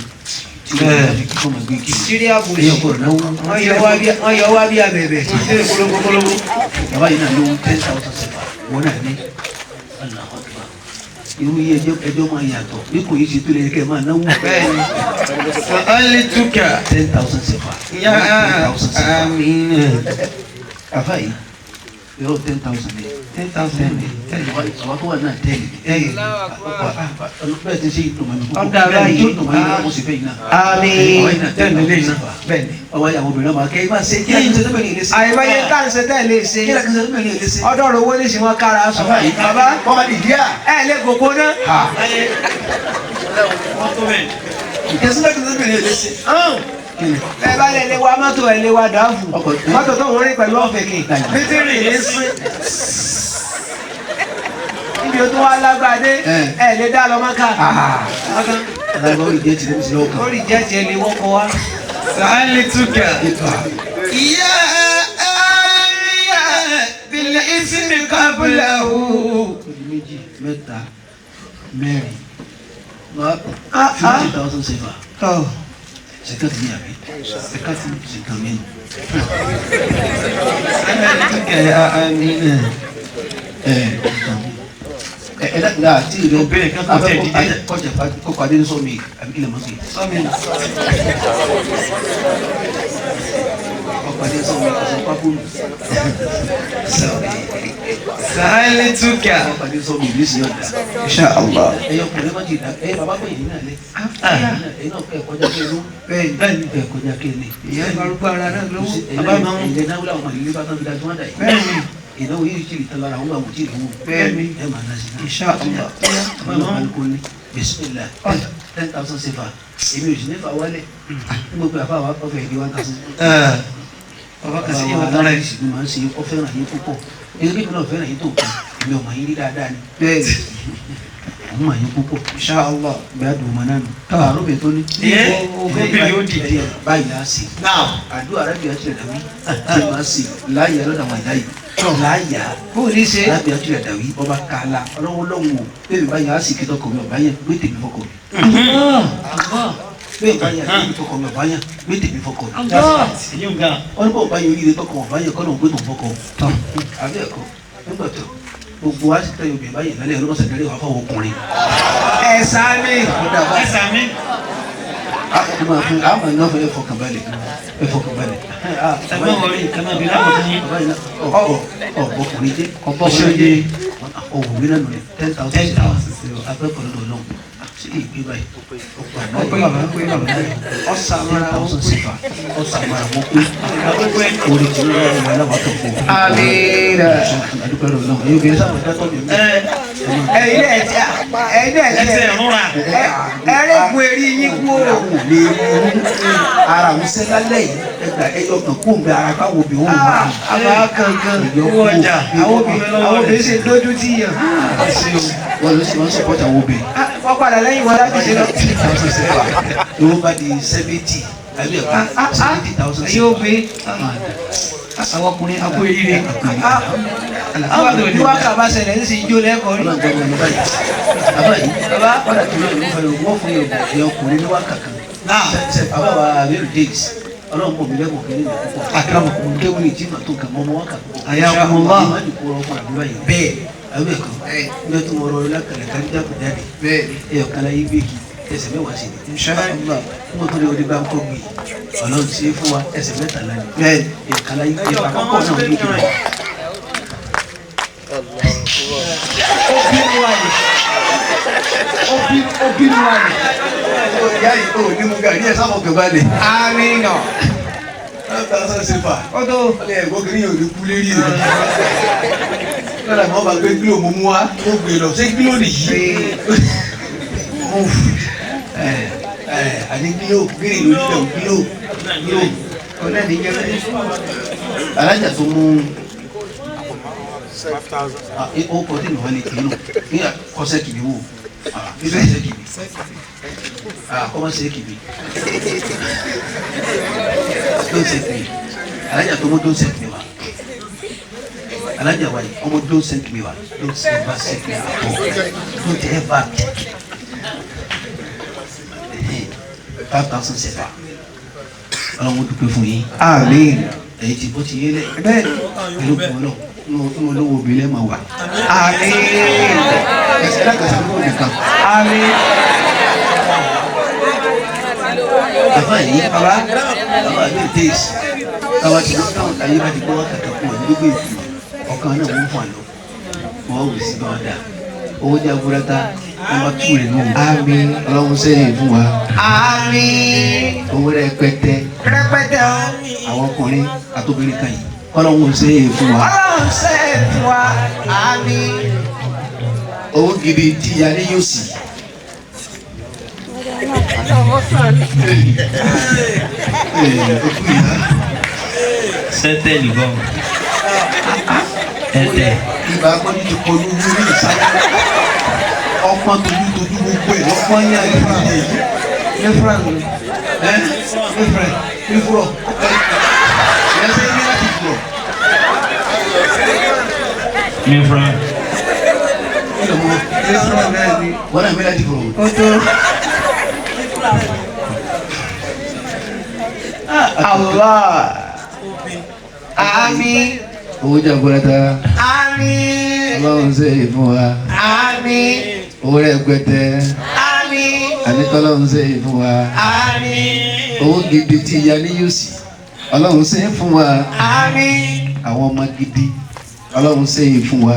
tí wọ́n ti kọ́ máa gbé kí. Síríà bùsì. Ẹ̀yọ̀ kọ̀ náwó. Wọ́n yọ wá bí abẹ̀bẹ̀. Kólóbó kólóbó. Bàbá yìí náà ló 10,000 sefa wọn náà ní Allahu Akbar. Irú yìí ẹjọ́ máa yàtọ̀ bí kò yìí ṣe tó lè kẹ́ máa náwó. Bẹ́ẹ̀ni. Sa'alituka. 10,000 sefa. Ya 10,000 sefa. Amina. Àfa yìí yọrọ 10,000 ni 10,000 ni. Àwọn tó wà náà 10 ni. Bẹ́ẹ̀ ti ṣe ìdùnnú mi púpọ̀. Ọ̀dà báyìí. Bẹ́ẹ̀ ni tó dùn mọ́ yín mo sì fẹ́ yìí náà. Àmín. Àwọn yìí náà 10,000 sefa. Bẹ́ẹ̀ni. Ọwọ́ àwọn obìnrin náà máa kẹ́ ẹ máa ṣe kí ẹ ṣe tó bẹ̀rẹ̀ ilé ṣe. Àyèmáyé tá à ń ṣe tẹ́ lè ṣe. Kí ẹ ṣe tó bẹ̀rẹ̀ ilé ṣe. Ọ̀dọ̀ rẹ̀ owó ní sí wọn kára sọ. Àfa yìí Bàbá bọ́ba di díà. ẹ lè gòkó ná. Wọ́n tó bẹ́ẹ̀. Kẹsílẹ̀ kẹsílẹ̀ bẹ̀rẹ̀ ilé ṣe. Ẹ bá lè lè wa mọ́tò ẹ lè wa dáàfù. Mọ́tò tó ń rìn pẹ̀lú ọ̀fẹ̀kì. Bítírì ní sí. Ibi o tún wá lágbàdé ẹ lè dá lọ mọ́kà. Alágbá orí jẹ́ tìrẹ́mísì lọ́wọ́ kan. Ó rí jẹ́ tiẹ̀ lè wọ́kọ̀ wá. Sa'alituka. Ya Amina bil ismi qablahu. Odi méjì mẹ́ta mẹ́rin 50,000 sefa. Sèkà ti ní àbí? Sèkà ti sèkà mẹ́rin. Sa'alituka ya Amina. Ẹ ẹ dàgbà àti ìrẹ Obìnrin kan kò tẹ̀ dìde. Kọjá kọkọ adé ní sọmi àbí kílẹ̀ mọ́ sí. Sọ́mi. Kọkọ adé ní sọmi ọ̀sán pákó nù. Sa'alituka. Kọkọ adé ní sọmi ìlú sí ọ̀dà. Insha Allah. Ẹyọ kùnrin má ti dà ẹ bàbá pé yìí náà lẹ. Ẹyin náà kẹ kọjá kẹ ló. Bẹ́ẹ̀ni. Kẹ kọjá kẹ ní. Ìyá ìfarúgbó ara náà lówó. Bàbá máa ń ilẹ̀ náà wúlò àwọn ìlú bá tán fi dájú wọn dà yìí. Bẹ́ẹ̀ni. Ìnáwó yìí ti tán lára àwọn àwọn tí ìlú. Bẹ́ẹ̀ni. Ẹ máa ná sí náà. Insha Allah. Bàbá máa ń kó ní bisimilá 10,000 sefa. Èmi ò sì ní fa wálẹ̀. N gbogbo àfa wa ọ̀fẹ́ ìdí 1,000. Bàbá kan sí ìwọ̀n tán rẹ̀. Ìsìnkú máa ń ṣe ọ fẹ́ràn yín púpọ̀. Èyí kí mi náà fẹ́ràn yín tó nǹkan. Èmi ò mọ̀ yín rí dáadáa ni. Bẹ́ẹ̀ni. Òun mà yín púpọ̀. Insha Allah. Bẹ́ẹ̀ dùn mọ́ náà nù. Àrùbẹ̀ tó ní. Báyìí á sì. Àdúrà rẹ̀ bí a tilẹ̀ dàwí. Tí a máa sì láyà lọ́dà wà láyì. Láyà. Bó o ní ṣe. Lábẹ́ àtúnyẹ̀ dàwí ọba kàlà ọlọ́wọ́ lọ́wọ́ o. Bẹ́ẹ̀ báyìí á sì kí tọkọ mi ọ̀bá yẹn gbé tèmi fọkọ mi. Bẹ́ẹ̀ báyìí á sì kí tọkọ mi ọ̀bá yẹn gbé tèmi fọkọ mi. Wọ́n ní bọ̀ báyìí oríire tọkọ ọ̀bá yẹn kọ́ lóun gbé tòun fọkọ. Àbí ẹ̀kọ́ nígbà tó gbogbo wa sì tẹ̀yọ̀ bẹ́ẹ̀ báyìí lálẹ́ ẹ̀rọ mọ̀sẹ̀ dẹ́rẹ́ wà fáwọn ọkùnrin. Ẹ sáré. Ẹ sàmì. Àmọ̀ iná fẹ́ fọkànbalẹ̀ ẹ fọkànbalẹ̀. Ọ̀bọ̀kùnrin jẹ́ ọ̀bọ̀kùnrin jẹ́ ọ̀wọ̀ mi náà lónìí 10,000 abẹ́kọ̀ọ́ lọ́dọ̀ náà sí ìgbé báyìí. Ọ̀sàmàrà 10,000 sífà ọ̀sàmàrà wọ́n pé orí tí wọ́n wà láwàá tó fún un. Àmín. Àdúgbò lọ́dọ̀ náà yóò bí ẹ sábà dátọ́ mi. Ẹ̀yin náà ti ẹ̀yin náà ti ẹ̀rẹ́gun eré yín kú o. Ara àwọn sẹ́lá lẹ́yìn ẹgbà ẹyọ kan kó ń bẹ ara káwọn obìnrin wọn máa. Àbá kankan owó ọjà àwọn obìnrin ṣe dójú tì yàn. Wọ́n lọ sí wọn sọ̀pọ̀tì àwọn obìnrin. Wọ́n padà lẹ́yìn wọn láti ṣe lọ. 10,000 sẹ́fà ló bá di 70 àbí ẹ̀kọ́ 70,000 Ẹ̀yin obìnrin àwọn ọkùnrin akó eré. Bí wákà bá ṣẹlẹ̀ ní sì ń jó lẹ́kọ̀ọ́ rí. Bàbá ọ̀dà tó lọ́ọ̀ wọ́n fún yẹn ọkùnrin ní wákà kan. Bàbá wa Amiru Days ọlọ́run bò mí lẹ́kọ̀ọ́ kí ní ìlú púpọ̀. Àkàràmọ̀kùnrin kéwìn ní ìjìnà tó kà mọ́ ọmọ wákà púpọ̀. Ayakumullah. Ìmọ̀ ní kó ọkùnrin àbúrò yìí. Bẹ́ẹ̀. Àbí ẹ̀kọ́ ní ọtún wọ́n rọrùn lákàlẹ̀ kárí jákò jáde. Bẹ́ẹ̀. Ẹ̀yọ̀ kan láyé gbégi ẹsẹ̀ mẹ́wàá sí ni. Insha Allah. Mo tó lé ọdẹ bá ń kọ́ gbé. Ọlọ́run ṣe é fún wa ẹsẹ̀ mẹ́tàlá ni. Bẹ́ẹ̀. Ẹ̀yọ̀ kan láyé gbé àkọ́kọ́ náà gbé kiri. Ó bínú wa ni. Ó bínú wa ni. Ìyá yìí ò ní mu gàrí ẹ̀ sábà kẹ̀ balẹ̀. Àmín. 5,000 sefa. Ó tó. Ọlẹ́ ẹ̀gbọ́n kiri yóò ní kú lérí rẹ̀. Lọ́dà mi wọ́n bá gbé gílò mú mú wa, ó gbé lọ. Ṣé gílò nìyí? Àní gílò gírì ló ní bẹ̀rù gílò gílò. Ọ̀nà ìjẹ́ bẹ́ẹ̀. Alájà tó mú ó kọ́ tí nìwọ́n lè kì í nù ní kọ́sẹ́ kìíní wò ní sẹ́sẹ́ kìíní kọ́mọ́sẹ́ kìíní don't send me alájà tó mú don't send me wa alájà wa yìí ọmọ don't send me wa don't ever send me at all don't ever 5,000 sefa ọlọ́run dúpẹ́ fún yín. Àmín. Èyí ti bó ti yé lẹ̀ Bẹ́ẹ̀. pẹ̀lú bọ́ọ̀lọ́ nínú olówó obìnrin máa wà. Àmín. Ẹsẹ̀ lákàtà ló nìkan. Àmín. Bàbá yìí bàbá bàbá mi days bàbá tí wọ́n táwọn ayé bá ti gbọ́ wákàtà fún ọ̀ nígbè èkó ọ̀kan náà wọ́n fún àlọ́ wọ́n wù sí bàbá dà owó jẹ́ aburata wọ́n bá tú rẹ̀ nù. Àmín. Ọlọ́run sẹ́yìn fún wa. Àmín. Owó rẹpẹtẹ Rẹpẹtẹ o. àwọn ọkùnrin àtobìnrin kan yìí kọ́lọ́hún sẹ́yìn fún wa. Ọlọ́run ṣe é fún wa. Àmín. Owó gidi tí ìyá ní yóò sì. Sẹ́tẹ̀lì gan. Ẹ̀tẹ̀. Ibà akọ́ni ti kọlu wúrí ìsáyà. Ọpọ́n tojú tojú gbogbo ẹ̀ lọ́pọ́n yá ìfúra yìí. Lẹ́fúrà nù. Ẹ́ Lẹ́fúrà. ìfúrọ̀. Ẹ ṣe ní láti fúrọ̀. Mi fura. Lẹ́fúrà náà ni. Wọ́n náà mi láti fúrọ̀. Ó tó. Allah. Àmín. Owó jẹ́ aburata. Àmín. Ọlọ́run ṣe é fún wa. Àmín. Owó rẹpẹtẹ. Àmín. Ànítọ́lọ́run ṣe é fún wa. Àmín. Owó gidi tí ìyá ní yóò sì. Ọlọ́run ṣe é fún wa. Àmín. Àwọn ọmọ gidi Ọlọ́run ṣe é fún wa.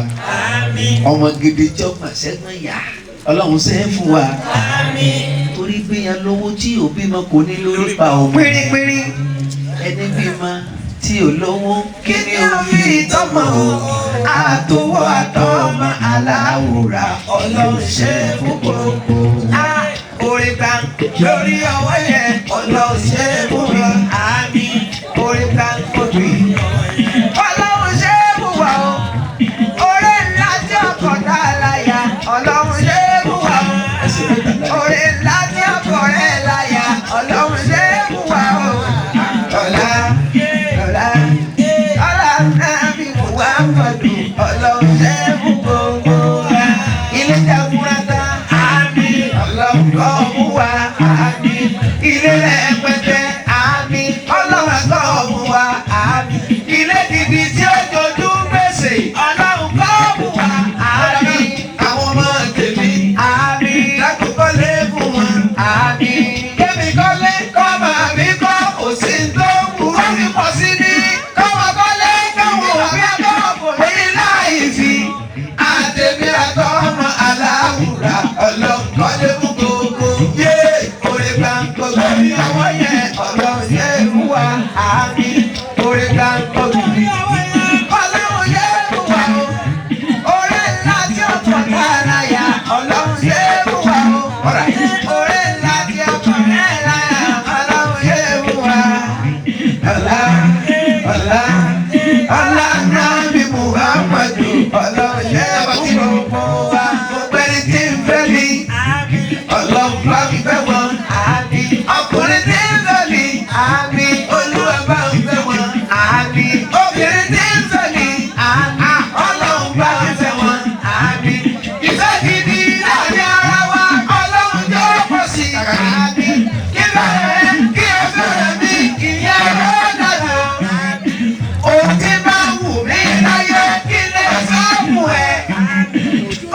Ọmọ gidi tí ọgbà sẹ́gbọ̀n yá Ọlọ́run ṣe é fún wa. Torí gbéyàn lówó tí òbí mọ kò ní lórí pa ọmọ. Pírípírí. Ẹni bímọ tí ò lówó Kí ni ó fi tọ́mọ o? Àtòwọ́ àtọ́mọ aláwòrán Ọlọ́run ṣe é fún gbogbo. Á orí gbà lórí ọwọ́ yẹn Ọlọ́run ṣe é fún wa. Àmín. Orí gbà kòtò. Ọlọ́run ṣe é fún wa o. Orí ńlá tí ọkọ̀ dá láyà Ọlọ́run ṣe é fún wa.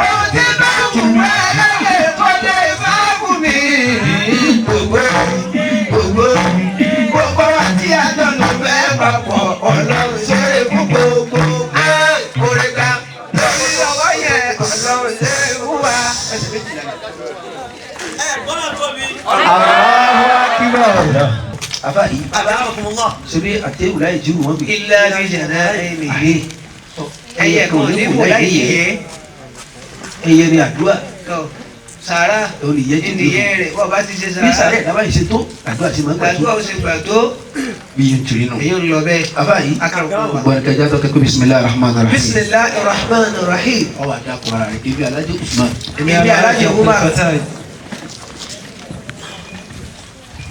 Ohun tí bá wù wá láyé kó lè bá wù mí. Gbogbo gbogbo gbogbo wa tí a jọ lò fẹ́ papọ̀ Ọlọ́run ṣe fún gbogbo. Oore ga lórí ọwọ́ yẹn Ọlọ́run ṣe fún wa. Ẹsẹ̀ méjìlá. Allahu akbar. Afa yìí Akramakumullah. ṣebí àtẹ̀wò láì jíwò wọn bì. Illa bi janahihi. Ẹyẹ kan ní kò láì yẹ. Ẹyẹ ni àdúrà. Sàrà Olùyẹ ti ìnìyẹ rẹ̀ bọ́ bá ti ṣe Bí sàrà. sàrẹ̀ ìdábàá yìí ṣe tó àdúrà ti máa ń gbà tó. Gbàdúrà ó ṣe gbà tó. Bí yẹn tiri nù. Èyí ń lọ bẹ́ẹ̀. Afa yìí Akramakumullah. gbogbo ẹ̀ka ìjà tó kẹ́kọ̀ọ́ bisimilahi rahman rahim. Bismillahi rahman rahim. Ọwọ́ àdàkọ ara rẹ̀ ibi Alhaji Usman. Èmi Alhaji Umar.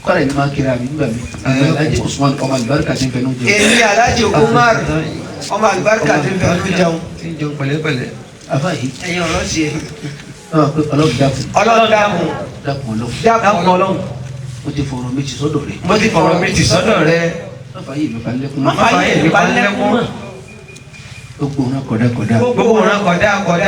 Kọ́lá ìlú máa ń kiri àmì nígbà mi. Alhaji Usman ọmọ àlùbáríkà ti ń fẹnu jẹun. Èmi Alhaji Umar ọmọ àlùbáríkà ti ń fẹnu jẹun. Tí ń jẹun pẹ̀lẹ́pẹ̀lẹ́. Afa yìí Ẹ̀yin ọ̀rọ̀ tiẹ̀. Ọlọ́run dákun Ọlọ́run dákun. dákun Ọlọ́run. Dákun Ọlọ́run. Mo ti fọ̀rọ̀ méjì sọ́dọ̀ rẹ̀. Mo ti fọ̀rọ̀ mi tì sọ́dọ̀ rẹ. Má fàyè mi balẹ̀kùn. Má fàyè mi balẹ̀kùn mọ́. Gbogbo ọ̀nà kọ̀dá kọ̀dá. Gbogbo ọ̀ràn kọ̀dá kọ̀dá.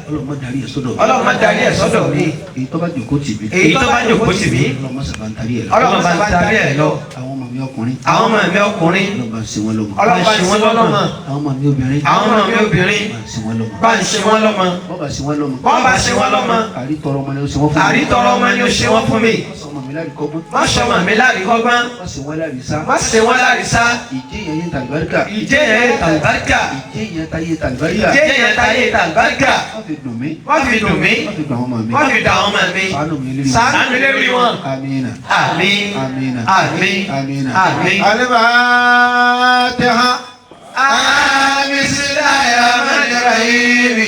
Ọlọ́run má darí ẹ̀ sọ́dọ̀ mi. Ọlọ́run má darí ẹ̀ sọ́dọ̀ mi. Èyí tó bá jòkó tì mí. Èyí tó bá jòkó tì mí. Ọlọ́run má sábà ń tarí ẹ̀ lọ. Ọlọ́run má sábà ń tarí ẹ̀ lọ. Àwọn ọmọ mi ọkùnrin. Àwọn ọmọ mi ọkùnrin. Ọlọ́run bá ń ṣe wọ́n lọ́mọ. Ọlọ́run bá ń ṣe wọ́n lọ́mọ. Àwọn ọmọ mi obìnrin. Àwọn ọmọ mi obìnrin. Bá ń ṣe wọ́n lọ́mọ. Bá ń ṣe wọ́n lọ́mọ. Wọ́n bá ṣe wọ́n lọ́mọ. Wọ́n bá ṣe wọ́n lọ́mọ. Àrítọrọ ọmọ ni ó ṣe wọ́n fún mi. Àrítọrọ ọmọ ni ó ṣe wọ́n fún mi. Má sọ ọmọ mi láríkọ́gbọ́n. Má sọ ọmọ mi láríkọ́gbọ́n. Má ṣe wọ́n lárísá. Má ṣe wọ́n lárísá. Ìjẹ́ yẹn yẹn tàlùbáríkà. Ìjẹ́ yẹn tàlùbáríkà. Ìjẹ́ yẹn táyé tàlùbáríkà. Ìjẹ́ yẹn táyé tàlùbáríkà. Má fi dùn mí. Má fi dùn mí. Má fi dùn àwọn ọmọ mi. Má fi dùn àwọn ọmọ mi. Ṣàánú mi lérí wọn. Ṣàánú mi lérí wọn. Amina. Àmín. Amina. Àmín. Amina. Àmín. Al-Fatiha. Bismillahir Rahmanir Rahim.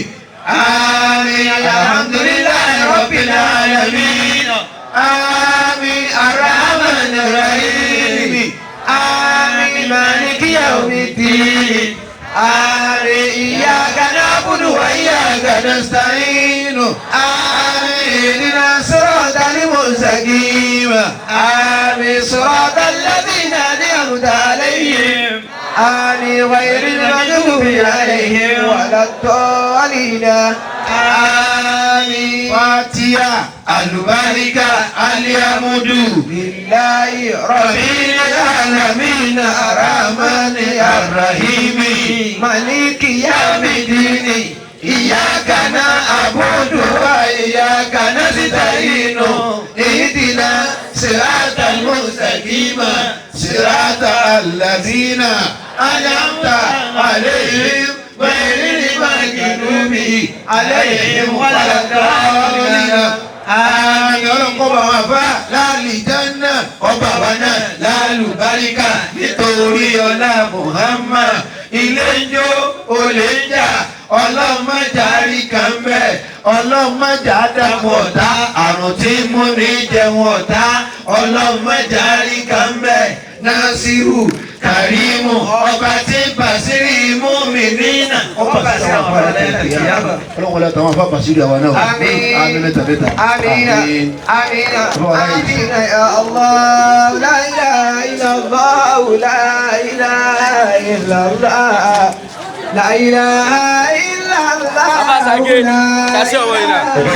Àmín. Alhamdulillahi Rabbil Alamin. Àmín. Ar-Rahmanir Rahim. Àmín. Maliki Yawmiddin. Àmín. Iyyaka na'budu wa iyyaka nasta'in. Àmín. Ihdina siratal mustaqim. Àmín. Siratal ladhina an'amta alayhim. آمين غير المغضوب عليهم ولا الضالين آمين Fatiha. Àlùbáríkà Aliamudu. لله رب العالمين الرحمن الرحيم مالك يوم الدين إياك نعبد وإياك نستعين اهدنا صراط المستقيم صراط الذين أنعمت عليهم غير المغضوب عليهم ولا الضالين. Àmín. Ọlọ́run kọ́ bá wọn fà lálìjánnà ọba wa náà lálùbáríkà nítorí ọlá Muhammad. Ilé ń jó, olè ń jà, Ọlọ́run má jà rí kan bẹ́ẹ̀, Ọlọ́run má jà dàpọ̀ ọ̀tá, àrùn tí mú ní jẹun ọ̀tá, Ọlọ́run má jà rí kan bẹ́ẹ̀. Nasiru Karimu ọba tí Basiri mú mi nínà. Ọba Basiri àwọn ọba lẹ́yìn àkìyàmà. Ọlọ́run wọlé àtàwọn afá Basiri àwa náà. Àmín. Àmín mẹ́ta mẹ́ta. آمين آمين آمين يا الله لا إله إلا الله لا إله إلا الله لا إله إلا الله لا إله